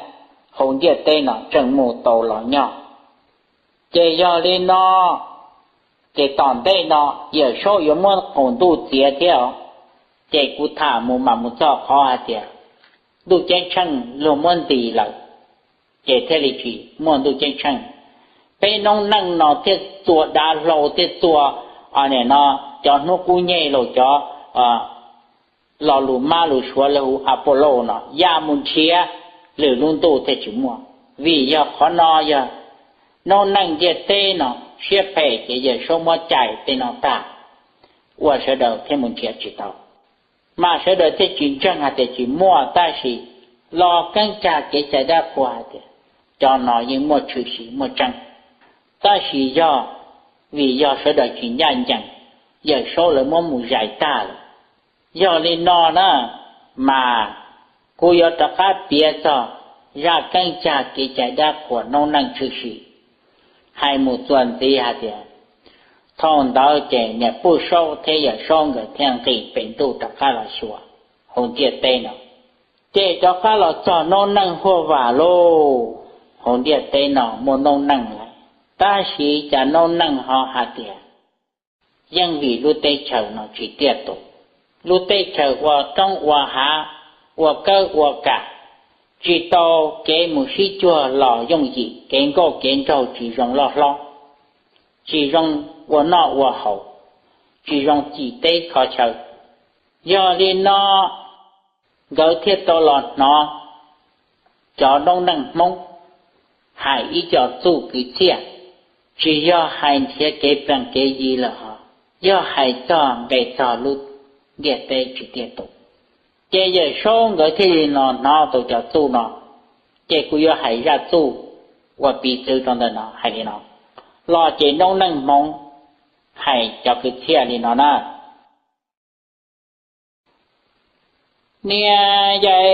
hauv ntiaj teb no tseem mus tau los nyob. Ces yog li no, ces tom ntej no Yawm Saub yuav muab qaum ntuj txiav thiab os. Ces kuv tham mus mam mus txog qhov hais tias ntuj ceeb tsheej luag muab ntis lawm, ces thiaj li tsis muaj ntuj ceeb tsheej. Peb noob neej no thiaj txua dav hlau, thiaj txua, nim no, cov hnub qub nyeg los cov lo lus mab lus suav lawv hu Apollo no ya mus nrhiav lwm lub ntuj thiaj tsis muaj. Vim yog qhov no yog noob neej ntiaj teb no siab phem ces Yawm Saub muab cais tej no tag, ua sawv daws thiaj mus nrhiav tsis tau. Mas sawv daws thiaj tsis ntseeg hais tias tsis muaj, tab sis los keeb cag kev cai dab qhuas hais tias cov no yeej muaj tshwm sim muaj tseeb. Tab sis yog vim yog sawv daws tsis ncaj ncees, Yawm Saub lawv muab mus zais tag lawm. Yog li no na, mas kuv yuav rov qab piav txog zaj keeb cag kev cai dab qhuas noob neej tshwm sim, hais mus txuas ntxiv hais tias, thaum ntawd ces niam Puj Saub thiab Yawm Saub nkawd thiaj nqis pem ntuj rov qab los xyuas hauv ntiaj teb no. Ces rov qab los txog noob neej huaj vam lauj, hauv ntiaj teb no muaj noob neej lawm, tab sis cas noob neej ho hais tias yeej vim lub teb chaws no tsis tiaj tus, lub teb chaws ua roob ua hav, ua kawb ua kam, tsis tau kev mus sib cuag los yooj yim, kev nkauj kev nraug tsis zoo loj hlob, tsis zoo ua noj ua haus, tsis zoo cim teb kho chaw. Yog li no nkawd thiaj tau los hnov cov noob neej Hmoob hais ib co txuj kwv txhiaj, tsis yog hais nrhiav kev plees kev yi lawm hos, yog hais txog nqe txog lub ntiaj teb tsis tiaj tus. Ces Yawm Saub nkawd thiaj li los hnov tau cov txuj no, ces kuv yuav hais zaj txuj ua piv txwv rau ntawm no hais li no. Los ces noob neej Hmoob hais cov kwv txhiaj li no na. Niam yau,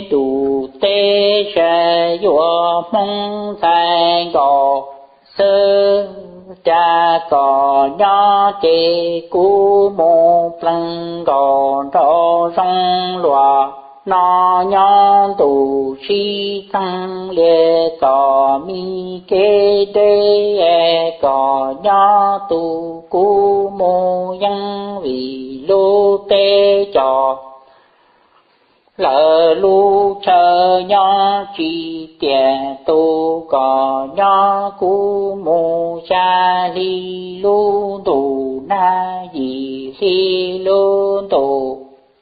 ntuj teb sab yuav Hmoob ntxhais nkaus xwb, cas kom nyob ces kuv mus plees nkaus nraum zoov luag no, nyob ntuj sib txeeg li txom mi kev deb, kom nyob tus kuv mus yeej vim lub teb cos lawm lub chaw nyob tsis tiaj tus, kom nyob kuv mus xya hli lub ntuj nag yim hli lub ntuj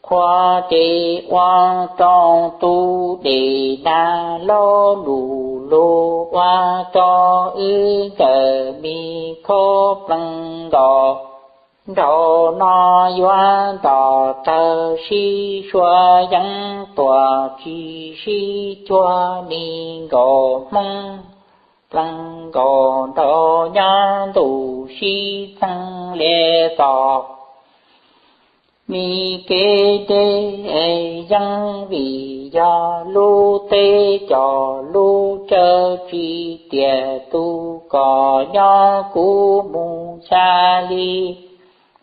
qhua, ces ua rau tus dej nag lauj lug lug, ua rau wb nkawm me khaub plees nkaus nraum no yuav nto tawg sib sua yeeb tuaj tsis sib cuag li nkaus Hmoob plees nkaus nraum nyob ntuj sib txeeg li txom mi kev deb yeej vim yog lub teb cos lub chaw tsis tiaj tus, kom nyob kuv mus xya hli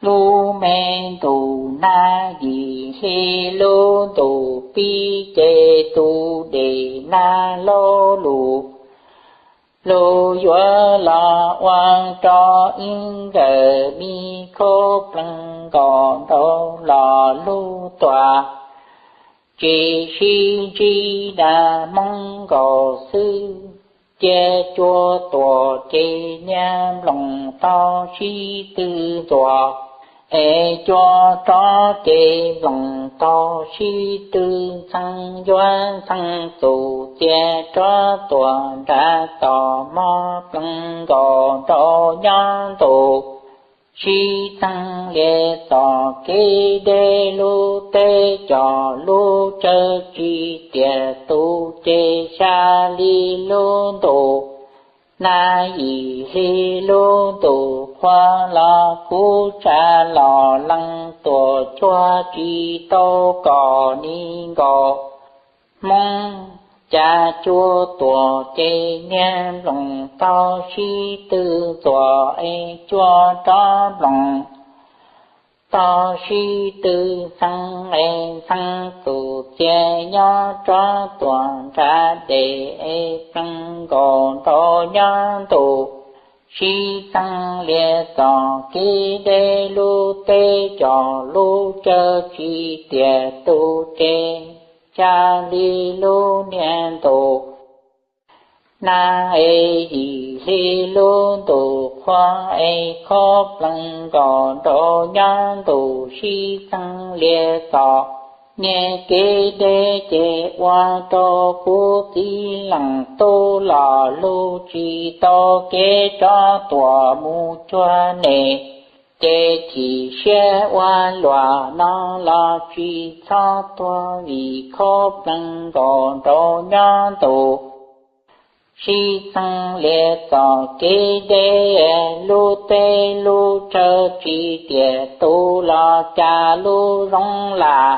lub me ntuj nag yim hli lub ntuj pib, ces tus dej nag lauj lug lug yuav los ua rau wb nkawm me khaub plees nkaus nraum los lug tuaj tsis sib ntsib dag Hmoob nkaus xwb. Cia cua tuam ces niag nploos tau sib tw ntxuav, es cua rov ces nploos tau sib tw ntxhee, yuav ntxhee txum txiav rov tuam nrad tom mog plees nkaus nraum nyob ntuj sib txeeg li txom kev deb lub teb cos lub chaw tsis tiaj tus, ces xya hli lub ntuj nag yim hli lub ntuj qhua los kuv tsa los lees tuam cuag tsis tau kom ni nkaus Hmoob. Cas cua tuam ces niag nploos tau sib tw ntxuav, es cua rov nploos tau sib tw ntxhee, es ntxhee txum txiav nyob rov tuam nrad dej, es plees nkaus nraum nyob ntuj sib txeeg li txom kev deb lub teb cos lub chaw tsis tiaj tus, ces xya hli lub niag ntuj nag, es yim hli lub ntuj qhua, es khaub plees nkaus nraum nyob ntuj sib txeeg li txom nyem kev deb, ces ua rau kuv txiv leej tub los lug tsis tau kev rov tuam mus cuag ne. Ces chim siab ua luaj no los tsis txhob tuag, vim khaub plees nkaus nraum nyob ntuj sib txeeg li txom kev deb, lub teb lub chaw tsis tiaj tus los cas lub zoov lam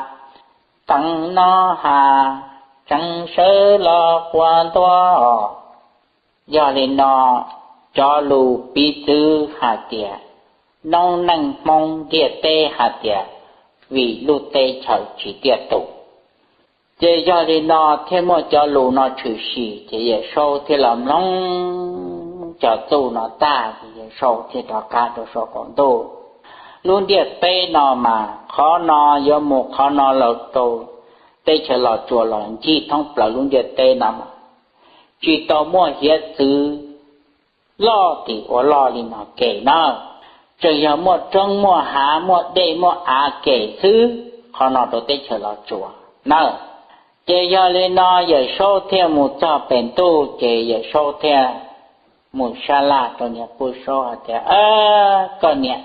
teev no has, tseem sawv los quas ntua. Yog li no, cov lus piv txwv hais tias noob neej Hmoob ntiaj teb hais tias vim lub teb chaws tsis tiaj tus. Ces yog li no thiaj muaj cov lus no tshwm sim, ces Yawm Saub thiaj los mloog cov txuj no tag, ces Yawm Saub thiaj rov qab rau saum qaum ntuj. Lub ntiaj teb no mas qhov no yuav mus qhov no los rau teb chaws Los Tsuas los ncig thoob plaws lub ntiaj teb no mas tsis tau muaj hiav txwv loj tim ua loj li no ke na. Tseem yog muaj roob muaj hav muaj dej muaj av ke xwb qhov no rau teb chaws Los Tsuas na. Ces yog li no Yawm Saub thiaj mus txog pem ntuj ces Yawm Saub thiaj mus sab laj rau niam Pub Saub hais tias, Koj niam,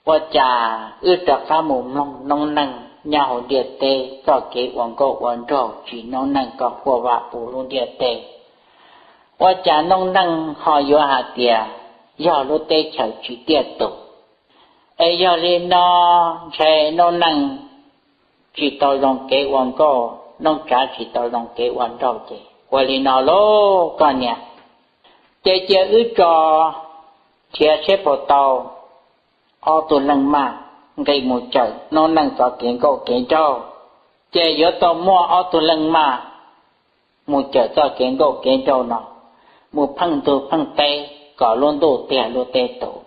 ua cas wb rov qab mus mloog noob neej nyob hauv ntiaj teb txoj kev ua nkauj ua nraug tsim noob neej kom huaj vam puv lub ntiaj teb, ua cas noob neej ho yuav hais tias yog lub teb chaws tsis tiaj tus? Es yog li no ntshe noob neej tsis tau zoo kev ua nkauj, noob tsav tsis tau zoo kev ua nraug ces ua li no lauj koj niam, ces cia wb tso nrhiav seb puas tau ob tug leej maj nqis mus cawm noob neej txoj kev nkauj kev nraug. Ces yuav tau muaj ob tug leej maj mus cawm txoj kev nkauj kev nraug no mus pheej ntug pheej teb kom lub ntuj tiag lub teb tus.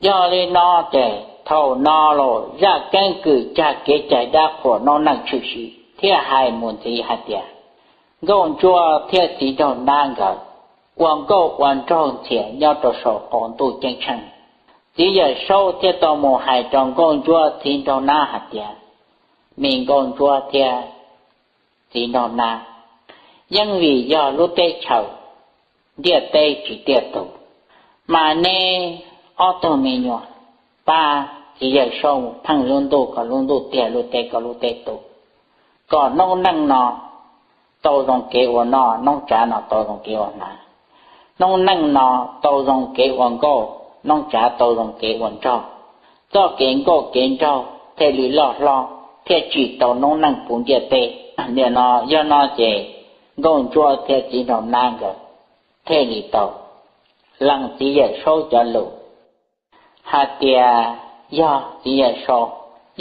Yog li no ces thaum no los zaj keeb kwm cag kev cai dab qhuas noob neej tshwm sim thiaj hais mus ntxiv hais tias, Nkauj Ntsuab thiab Txiv Nraug Nab nkawd ua nkauj ua nraug ntxhias nyob rau saum qaum ntuj ceeb tsheej. Txiv Yawm Saub thiaj tau mus hais rau Nkauj Ntsuab Txiv Nraug Nab hais tias, Me Nkauj Ntsuab thiab Txiv Nraug Nab, yeej vim yog lub teb chaws ntiaj teb tsis tiaj tus, mas neb ob tug me nyuam pab Txiv Yawm Saub mus pheej lub ntuj kom lub ntuj tiag lub teb kom lub teb tus, kom noob neej no tau zoo kev ua noj, noob tsav no tau zoo kev ua hnav, noob neej no tau zoo kev ua nkauj, noob tsav tau zoo kev ua nraug. Txoj kev nkauj kev nraug thiaj li loj hlob thiaj tsim tau noob neej puv ntiaj teb. Nim no yog no ces Nkauj Ntsuab thiab Txiv Nraug Nab nkawd thiaj li tau lees Txiv Yawm Saub cov lus hais tias, Yog Txiv Yawm Saub,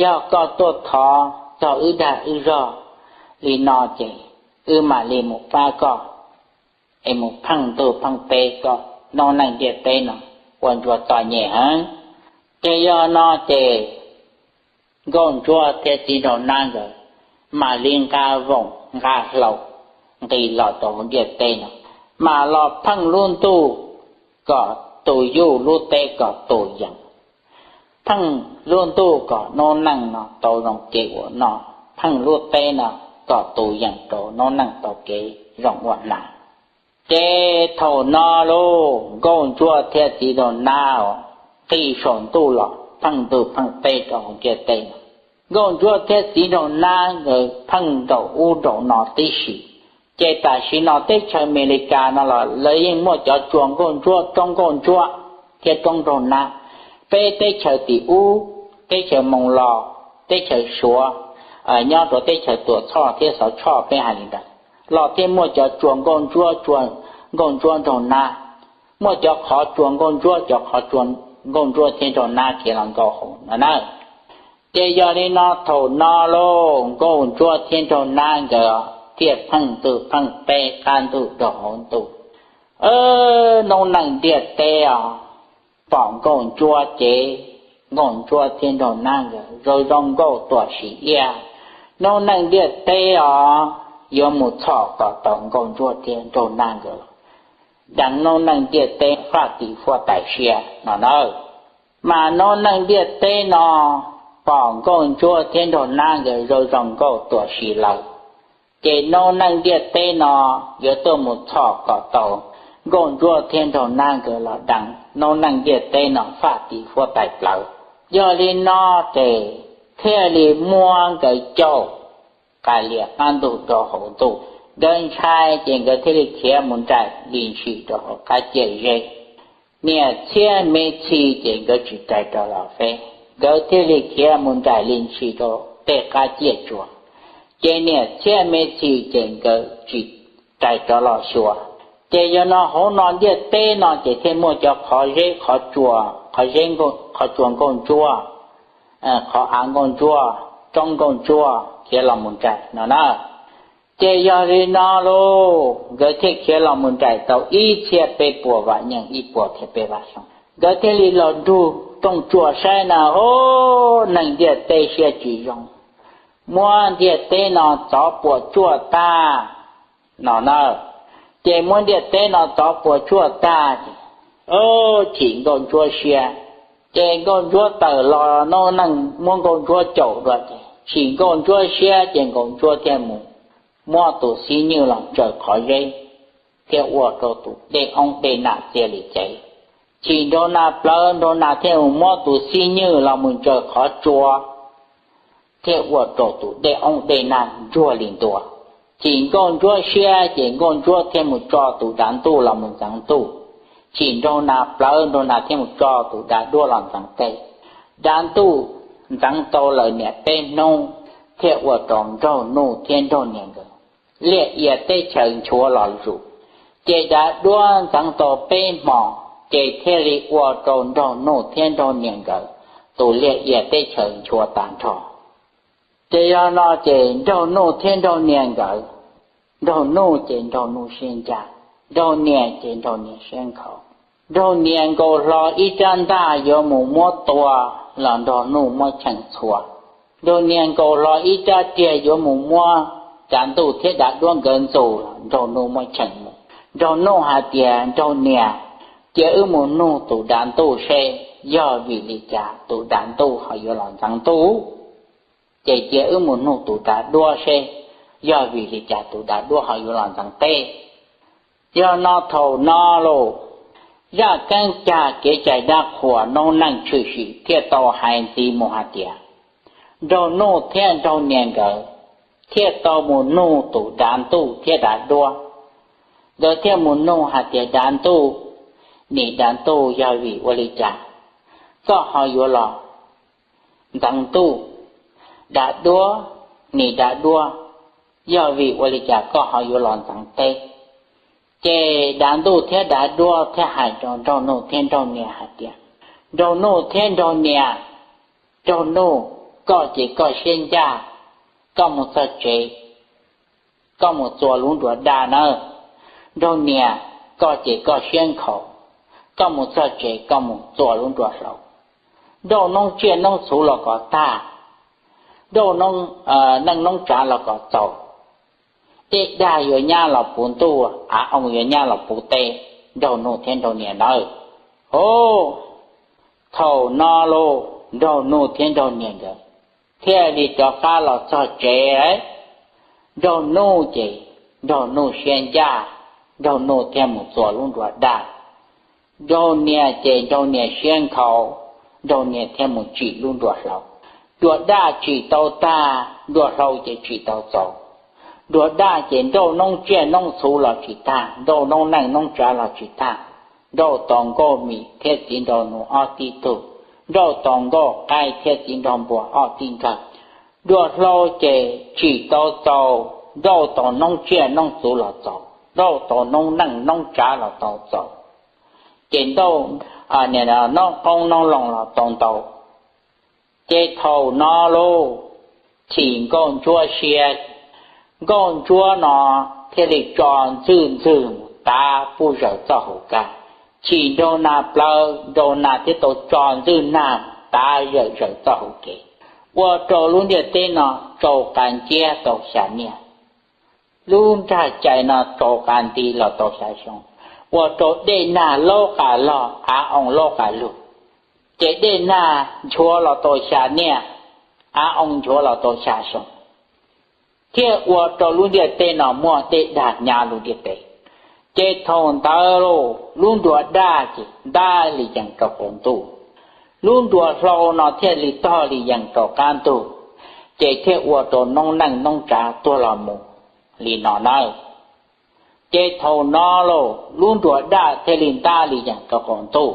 yog koj tuaj thov txog wb dag wb zog li no ces wb mam li mus pab koj es mus pheej ntug pheej teb kom noob neej ntiaj teb no ua ntsuag txom nyem heev. Ces yog no ces Nkauj Ntsuab thiab Txiv Nraug Nab nkawd mam li nqa voos nqa hlau nqis los rau hauv ntiaj teb no, mam los pheej lub ntuj kom tus yuj, lub teb kom tus yees, pheej lub ntuj kom noob neej no tau zoo kev ua noj, pheej lub teb no kom tus yees rau noob neej tau kev zoo ua hnav. Ces thaum no lauj, Nkauj Ntsuab thiab Txiv Nraug Nab nqis saum ntuj los pheej ntug pheej teb rau hauv ntiaj teb no. Nkauj Ntsuab thiab Txiv Nraug Nab nkawd pheej nraum ub nraum no tib si. Ces tam sim no teb chaws Amelikas no los lawv yeej muaj cov tsua Nkauj Ntsuab, roob Nkauj Ntsuab thiab roob Nraug Nab. Peb teb chaws tim ub, teb chaws Moos Los, teb chaws Suav, nyob rau teb chaws Tuam Txhoj thiab Xov Tshoj peb hais li ntawd, los thiaj muaj cov tsua Nkauj Ntsuab, tsua Nkauj Ntsuab Nraug Nab, muaj cov qhov tsua Nkauj Ntsuab, cov qhov tsua Nkauj Ntsuab thiab Nraug Nab khiav los nkaum hauv no na. Ces yog li no thaum no lauj, Nkauj Ntsuab thiab Nraug Nab nkawd thiaj pheej ntug pheej teb qab ntuj rau hauv ntuj. Noob neej ntiaj teb os, pom Nkauj Ntsuab ces Nkauj Ntsuab thiab Nraug Nab nkawd zoo zoo nkauj tuam sim iab. Noob neej ntiaj teb os, yuav mus txhom kom tau Nkauj Ntsuab thiab Nraug Nab nkawd los deev noob neej ntiaj teb faj tim huab tais siab no nawb. Mas noob neej ntiaj teb no pom Nkauj Ntsuab thiab Nraug Nab nkawd zoo zoo nkauj tuam sim lawm, ces noob neej ntiaj teb no yuav tuaj mus txhom kom tau Nkauj Ntsuab thiab Nraug Nab nkawd los deev noob neej ntiaj teb no faj tim huab tais plawv. Yog li no ces thiaj li muab nkawd caum qas lias qab ntug rau hauv ntuj. Nkawd ntshai ces nkawd thiaj li khiav mus nraim lis ntshis rau hauv qab ciaj zeb. Niam txhiab me txhi ces nkawd tsis rais rov los feb, nkawd thiaj li khiav mus nraim lis ntshis rau tej qab ciaj tsuas. Ces niam txhiab me txhi ces nkawd tsis rais rov los xyuas. Ces yog no hauv no ntiaj teb no ces thiaj muaj cov qhov zeb qhov tsua, qhov zeb, qhov tsua Nkauj Ntsuab, qhov av Nkauj Ntsuab, roob Nkauj Ntsuab khiav los mus nraim no na. Ces yog li no lauj, nkawd thiaj khiav los mus nraim tau ib txhiab peb puas vam yeej ib puas thiab peb vam xyoo. Nkawd thiaj li los nrug rooj tsua saib na, o, neeg ntiaj teb siab tsis zoo, muab ntiaj teb no txov puas tsuaj tag no na. Ces muab ntiaj teb no txov puas tsuaj tag ces, o, chim Nkauj Ntsuab siab. Ces Nkauj Ntsuab tawm los, noob neej muab Nkauj Ntsuab caum dua ces chim Nkauj Ntsuab siab ces Nkauj Ntsuab thiaj mus muab tus xib nywj los ntsaws qhov zeb, thiaj ua rau tus dej oob dej nam txia li cev. Chim Nraug Nas plawv, Nraug Nas thiaj mus muab tus xib nywj los mus ntsaws qhov tsua, thiaj ua rau tus dej oob dej nam ntsuag li ntua. Chim Nkauj Ntsuab siab ces Nkauj Ntsuab thiaj mus tso tus dav ntuj los mus ntxeev ntuj. Chim Nraug Nas plawv, Nraug Nas thiaj mus tso tus dav duab los ntxeev teb. Dav ntuj ntxeev tau lawm niam peb hnub, thiaj ua rau Nraug Nuj thiab Nraug Nias nkawd liaj ia teb chaws nchuav los zus. Ces dav duab ntxeev tau peb hmos, ces thiaj li ua rau Nraug Nuj thiab Nraug Nias nkawd tus liaj ia teb chaws nchuav tag nrho. Ces yog no ces Nraug Nuj thiab Nraug Nias nkawd, Nraug Nuj ces Nraug Nuj siab ncaj, Nraug Nias ces Nraug Nias siab nkhaus. Nraug Nias nkaus hlo ib rab ntaj yuav mus muab tua los Nraug Nuj muab cheem txhua. Nraug Nias nkaus hlo ib rab riam yuav mus muab dav ntuj thiab dav duab nkawd ntxus los Nraug Nuj muab cheem mus. Nraug Nuj hais tias, Nraug Nias, cia wb mus nug tus dav ntuj seb yog vim li cas tus dav ntuj ho yuav los ntxeev ntuj, ces cia wb mus nug tus dav duab seb yog vim li cas tus dav duab ho yuav los ntxeev teb. Yog no thaum no los, zaj keeb cag kev cai dab qhuas noob neej tshwm sim thiaj tau hais ntxiv mus hais tias, Nraug Nuj thiab Nraug Nias nkawd thiaj tau mus nug tus dav ntuj thiab dav duab. Nkawd thiaj mus nug hais tias, Dav ntuj, nim dav ntuj, yog vim ua li cas koj ho yuav los ntxeev ntuj? Dav duab, nim dav duab, yog vim ua li cas koj ho yuav los ntxeev teb? Ces dav ntuj thiab dav duab thiaj hais rau Nraug Nuj thiab Nraug Nias hais tias, Nraug Nuj thiab Nraug Nias, Nraug Nuj, koj ces koj siab ncaj, koj mus txog tsev, koj mus txua lub nruas daj nawb. Nraug Nias, koj ces koj siab nkhaus, koj mus txog tsev koj mus txua lub nruas hlau. Nrauj noob tsiaj noob txhuv los kom tag, nrauj neej noob tsav los kom txaus, dej dag yuav nyab los puv ntuj, av oo yuav nyab los puv teb, Nraug Nuj thiab Nraug Nias nawb. Os, thaum no los Nraug Nuj thiab Nraug Nias nkawd thiaj li rov qab los txog tsev. Nraug Nuj ces Nraug Nuj siab ncaj, Nraug Nuj thiaj mus txua lub nruas daj. Nraug Nias ces Nraug Nias siab nkhaus, Nraug Nias thiaj mus tsim lub nruas hlau. Nruas daj tsim tau tag, nruas hlau ces tsim tau txaus. Nruas daj ces nrauj noob tsiaj noob txhuv los tsis tag, nrauj noob neej noob tsav los tsis tag, nrauj tau nkauj mis thiab txiv nraug nus ob tib tug, nrauj tau nkauj qaib thiab txiv nraug npua ob tib nkawg. Nruas hlau ces tsim tau txaus, nrauj tau noob tsiaj noob txhuv los txaus, nrauj tau noob neej noob tsav los tau txaus, ces nrauj noob qoob noob loo los tau ntau. Ces thaum no los chim Nkauj Ntsuab siab, Nkauj Ntsuab no thiaj li tso Ntxwj Ntxwg tav pub zawm txoj hauv kev. Chim Nraug Nas plawv, Nraug Nas thiaj tau tso Ntxwj Nag tav zawm zawm txoj hauv kev, ua rau lub ntiaj teb no tsau qas nciab tau xya niaj. Lub nrag cai no tsau qas nti los tau xya xyoo, ua rau dej nag laub qas log, av oo laub qas lug. Ces dej nag nchuav los tau xya niaj, av oo nchuav los tau xya xyoo, thiaj ua rau lub ntiaj teb no muaj dej dag nyab lub ntiaj teb. Ces thaum ntawd los lub nruas daj ces ntab li yees rau qaum ntuj, lub nruas hlau no thiaj li tog li yees rau qab ntug, ces thiaj ua rau noob neej noob tsav tuag los mus li no nawb. Ces thaum no los lub nruas daj thiaj li ntab li yees rau qaum ntuj,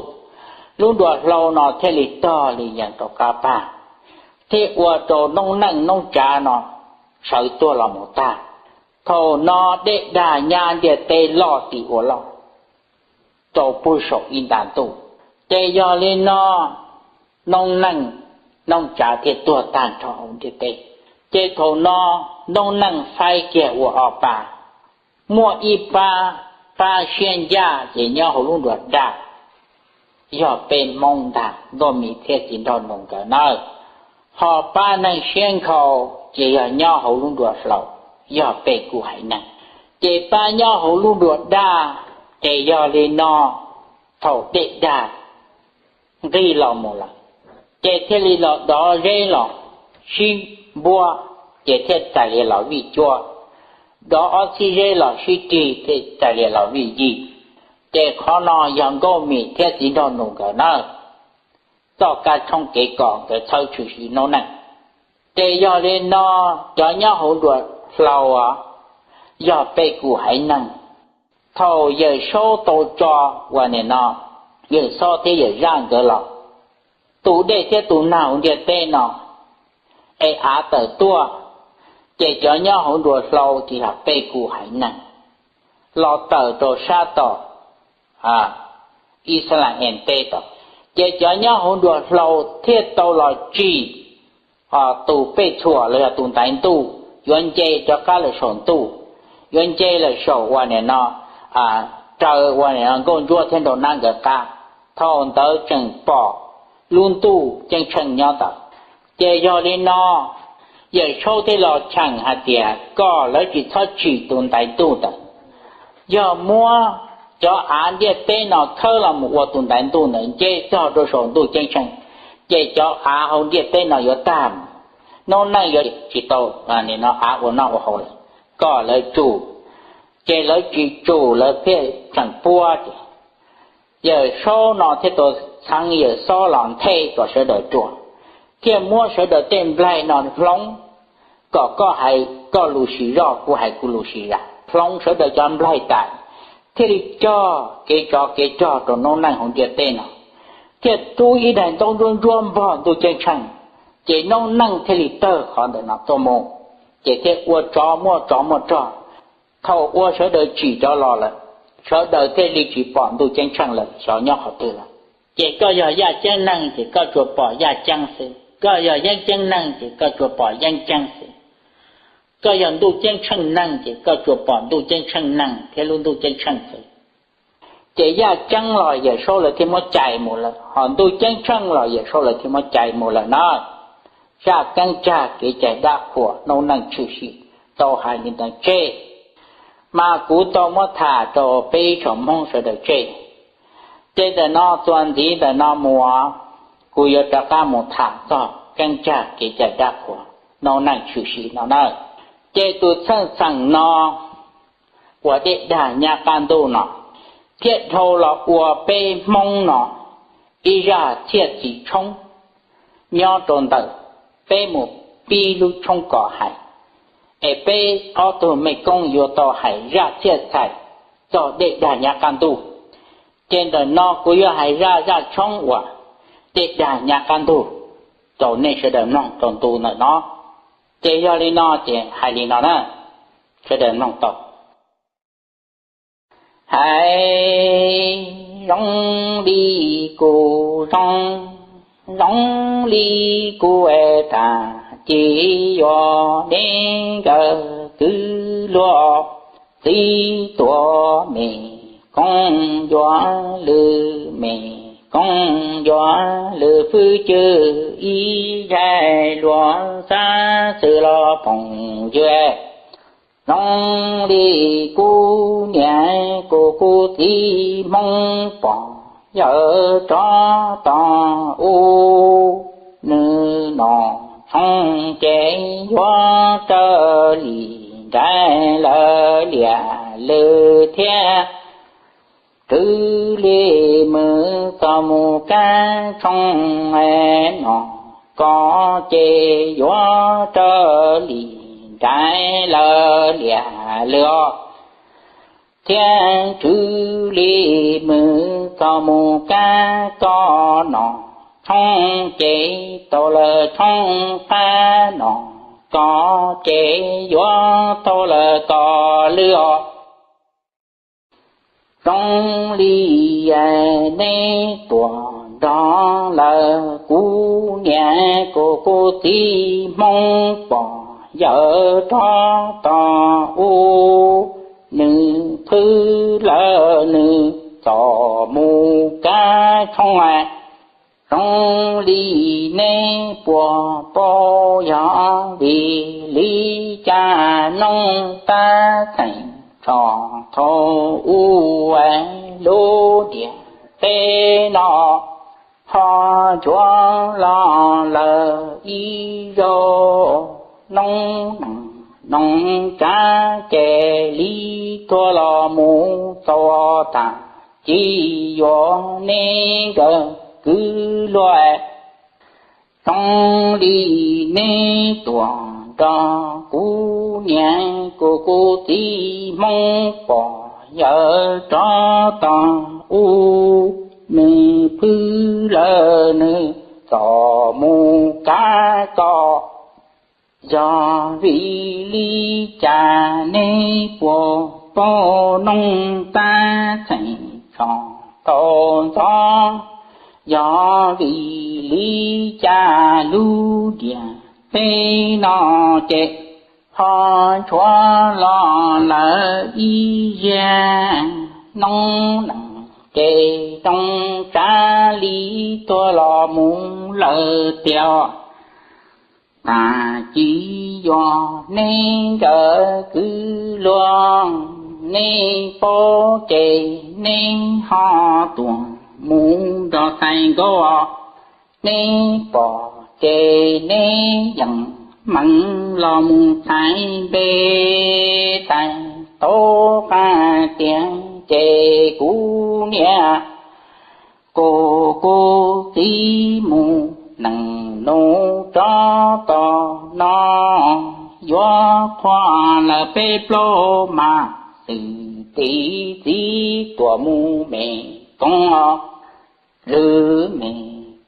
lub nruas hlau no thiaj li tog li yees rau qab pag, thiaj ua rau noob neej noob tsav no sawv tuag los mus tag. Thaum no dej dag nyab ntiaj teb loj tim ua loj, rau pug saum ib nta ntuj. Ces yog li no noob neej noob tsav thiaj tuag tag nrho hauv ntiaj teb. Ces thaum no noob neej faib kiag ua ob pab, muaj ib pab, pab siab ncaj ces nyob hauv lub nruas daj, yog peb Hmoob ntag, Nkauj Mim thiab Txiv Nraug Nus nkawd nawb. Ho pab neeg siab nkhaus ces yog nyob hauv lub nruas hlau, yog peb kuv haiv neeg. Ces pab nyob hauv lub nruas daj, ces yog li no, thaum dej dag nqig los mus lawm, ces thiaj li los dov zeb los sib npuab, ces thiaj txais li los vij cuab, dov ob txhib zeb los sib rig thiaj txais li los vij yig. Ces qhov no yog Nkauj Mim thiab Txiv Nraug Nus nkawd nawb, txoj kab tshoob kev kom nkawd txhawb tshwm sim noob neej. Ces yog li no, cov nyob hauv nruas hlau yog peb kuv haiv neeg. Thaum Yawm Saub tau tso uas nim no Yawm Saub thiab Yawm Zaj nkawd los tu dej thiab tu nag hauv ntiaj teb no es av tawm tuaj, ces cov nyob hauv nruas hlau ces yog peb kuv haiv neeg los tawm rau sab tom Ixalayees teb tod. Ces cov nyob hauv nruas hlau thiaj tau los tsim tus pej txhuam los yog tus ntaiv ntuj, yuav nce rov qab lawm saum ntuj, yuav nce lawm saum uas nim no raws uas nim no Nkauj Ntsuab thiab Nraug Nab nkawd qab. Thaum ntawd tseem pom lub ntuj ceeb tsheej nyob ntawd. Ces yog li no, Yawm Saub thiaj los cheem hais tias kom lawv tsis txhob tsim tus ntaiv ntuj ntawd. Yog muab cov av ntiaj teb no khawb los mus ua tus ntaiv ntuj ntawd nce txog rau saum ntuj ceeb tsheej, ces cov av hauv ntiaj teb no yuav tag, noob neej yuav tsis tau nim no av ua noj ua haus lawm, kom lawv tsum. Ces lawv tsis tsum, lawv thiaj tseem puab ces Yawm Saub no thiaj tau txheev Yawm Saub los nthe kom sawv daws ruam, thiaj muab sawv daws tej nplaig no hloov, kom koj hais koj lus sim zog, kuv hais kuv lus sim zog, hloov sawv daws cov nplaig tas, thiaj li cog kev tsov kev rog rau noob neej hauv ntiaj teb no, thiaj rub ib daim ntaub ntsuab ntsuab npog ntuj ceeb tsheej, ces noob neej thiaj li tawg qhov ntawm no tuaj mus, ces thiaj ua tsov muaj tsov muaj rog. Thaum ua sawv daws tsim rov los lawm, sawv daws thiaj li tsis pom ntuj ceeb tsheej lawm, xyov nyob qhov twg lawm. Ces koj yog yaj ceeb neeg ces koj tsuas pom yaj ceeb xwb, koj yog yeeb ceeb neeg ces koj tsuas pom yeeb ceeb xwb, koj yog ntuj ceeb tsheej neeg ces koj tsuas pom ntuj ceeb tsheej neeg thiab lub ntuj ceeb tsheej xwb. Ces yaj ceeb los Yawm Saub lawv thiaj muab cais mus lawm, ho ntuj ceeb tsheej los Yawm Saub lawv thiaj muab cais mus lawm na. Zaj keeb tsag kev cai dab qhuas noob neej tshwm sim tau hais li ntawd tseg. Mas kuv tau muab tham rau peb tsoom Hmoob sawv daws tseg. Ces ntawm no txuas ntxiv ntawm no mus, kuv yuav rov qab mus tham txog keeb tsag kev cai dab qhuas noob neej tshwm sim no na. Ces tus txheej txheem no uas dej dag nyab qab ntuj no thiaj dhau los ua peb Hmoob no ib zaj txhiaj txim tshoob nyob rau ntawm peb mus pib lub tshoob kom hais, es peb ob tug mej koob yuav tau hais zaj txhiaj txhais txog dej dag nyab qab ntuj. Ces ntawm no kuv yuav hais zaj zaj tshoob uas dej dag nyab qab ntuj rau nej sawv daws mloog rau ntu ntawm no. Ces yog li no ces hais li no na, sawv daws mloog tau. Hais zoo li kuv zoo, zoo li kuv es tas ci yuav deb nkawd kwv luag, txiv tuav me koob yuav lwm, me koob yuav lwm fwj cwj ib zais luag xab xwm los poom ywg. Zoo li kuv niam kuv kuv txiv Hmoob pom yawm rov tom u, nws nom tshoob ces yuav raws li nraim lawv liam lwm thiab. Twb li mws txog mus kab tshoob nom koj ces yuav raws li nraim lawv liam lwm os. Thiab twb li mws txog mus kab koj nom tshoob ces tau lawm tshoob qab, nom koj ces yuav tau lawm koj lwm os. Zoo li neb tuaj nrog lawm kuv niam kuv kuv txiv Hmoob pom yawm rov tom u, nws phwj lawm nws txom mus kab tshoob. Zoo li neb puas paub, yog vim li cas noob tab txheem txhom thaum ub, lub ntiaj teb no ho nchuav los lawm ib zaug. Noob neej noog tsav ces li tuag los mus txaus tas, tsis yuav neb nkawd kwv luag. Zoo li neb tuaj nrog kuv niam kuv kuv txiv Hmoob pom yawg rov tog ub, nws phwj lawm nws txom mus kab koj. Yog vim li cas neb puas paub, noob tab txheem txhom tau ntxov? Yog vim li cas lub ntiaj teb no ces ho nchuav los lawm ib zaug? Noob neej ces zoo tsav li tuag los mus lawm tiag. Tag kis yuav neb nkawd kwv luag, neb paub ces neb ho tuaj mus nrog txhais nkaus. Neb pom ces neb yeem meem los mus txhais npe, txhais tau qab tiag ces kuv niam kuv kuv txiv mus neej nus rov tog no, yuav qhuav lawm peb plaub mas, xwm txiv txiv tuaj mus me koob os. Lwm me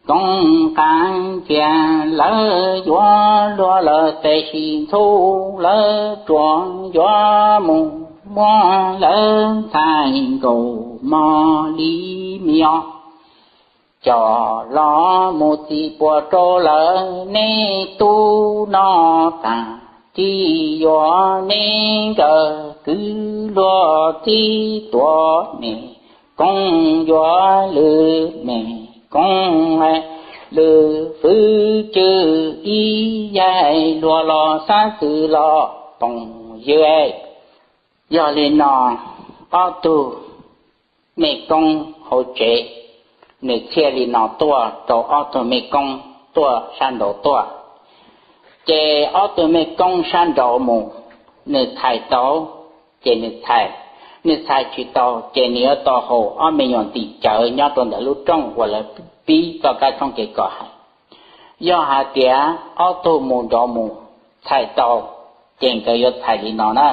koob qab ntxiag, lawv yuav luag lawm tes sis ntxhub lawv tsuas yuav mus muab lawv txhais nkaus mog li me os. Coj los mus txi puas rau lawm neb tub no, tag kis yuav neb nkawd kwv luag, txib tuav me koob yuav lwm me koob, lwm fwj cwj ib yaig luag los xab xwm los poom ywg. Yog li no, ob tug me koob hauv tsev, nws thiaj li no tuaj rau ob tug me koob tuaj sab nraud tuaj. Ces ob tug me koob sab nraud mus, nws txhais tau ces nws txhais, nws txhais tsis tau ces nws yuav tau haum ob me nyuam ntim cawv nyob rau ntawm lub rooj uas lawv pib txoj kab tshoob kev kos hais. Yog hais tias ob tug mus nraud mus txhais tau, ces nkawd yuav txhais li no na.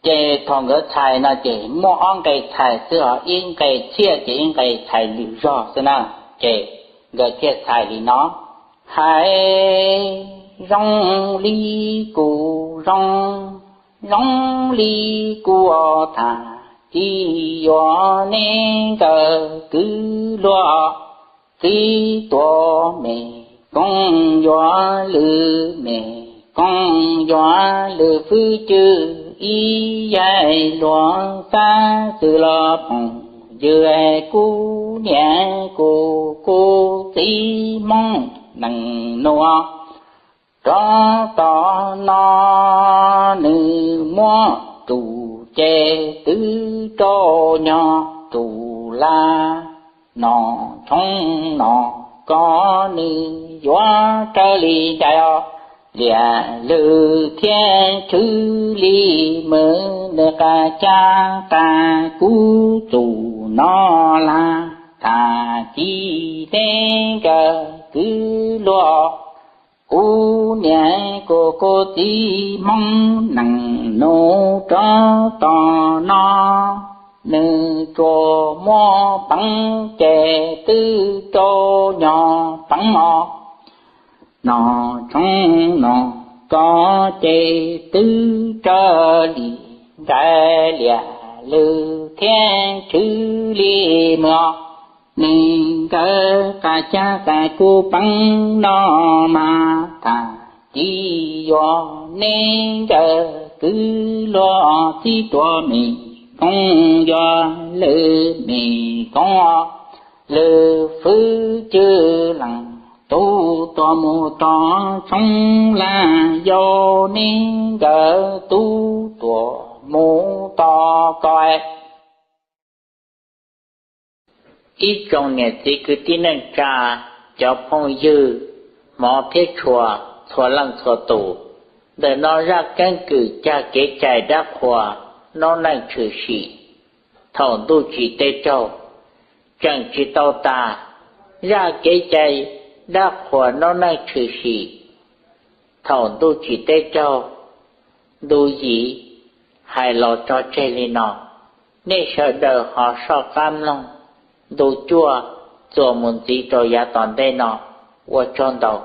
Ces thaum nkawd txhais no ces muaj ob nqe txhais xwb, ho ib nqe thiaj ces ib nqe txhais lwm zog xwb na. Ces nkawd thiaj txhais li no: Hais zoo li kuv zoo, zoo li kuv os, tag kis yuav neb nkawd kwv luag, txib tuav me koob yuav lwm me koob, yuav lwm fwj cwj ib yaig luag, xab xwm los poom ywg, kuv niam kuv kuv txiv Hmoob neej nus rov tog no, nws muab ru ces twb rau nyog ru laj, nom tshoob nom kos nws yuav raws li ncais os. Liam lwm thiab tshwm li mws, nws qas caj qas kub txuj no laj, tag kis neb nkawd kwv luag, kuv niam kuv kuv txiv Hmoob neej nus rov tog no, nws tsuas muaj peev ces twb rau nyog peev os. Nom tshoob nom kos ces twb raws li ncais, liam lwm thiab tshwm li mws os. Nws nkawd qas caj qas kub peev no mas, tag kis yuav neb nkawd kwv luag, txib tuav me koob yog lwm mim koob, lwm fwb cwj lees, tub tuag mus tom tshoob laj, yau neeg nkawd tub tuag mus tom ko. Ib tsoom niam txiv kwv tij neej tsa, cov phooj ywg hmov thiab tshua txhua leej txhua tus, ntawm no zaj keeb kwm cag kev cai dab qhuas noob neej tshwm sim thaum ntuj tsim teb raug tseem tsis tau tas. Zaj kev cai dab qhuas noob neej tshwm sim thaum ntuj tsim teb raug ntu yim hais los tso tseg li no. Nej sawv daws ho soj qab mloog ntu cuaj txuas mus ntxiv rau yav tom ntej no. Ua tsaug ntau.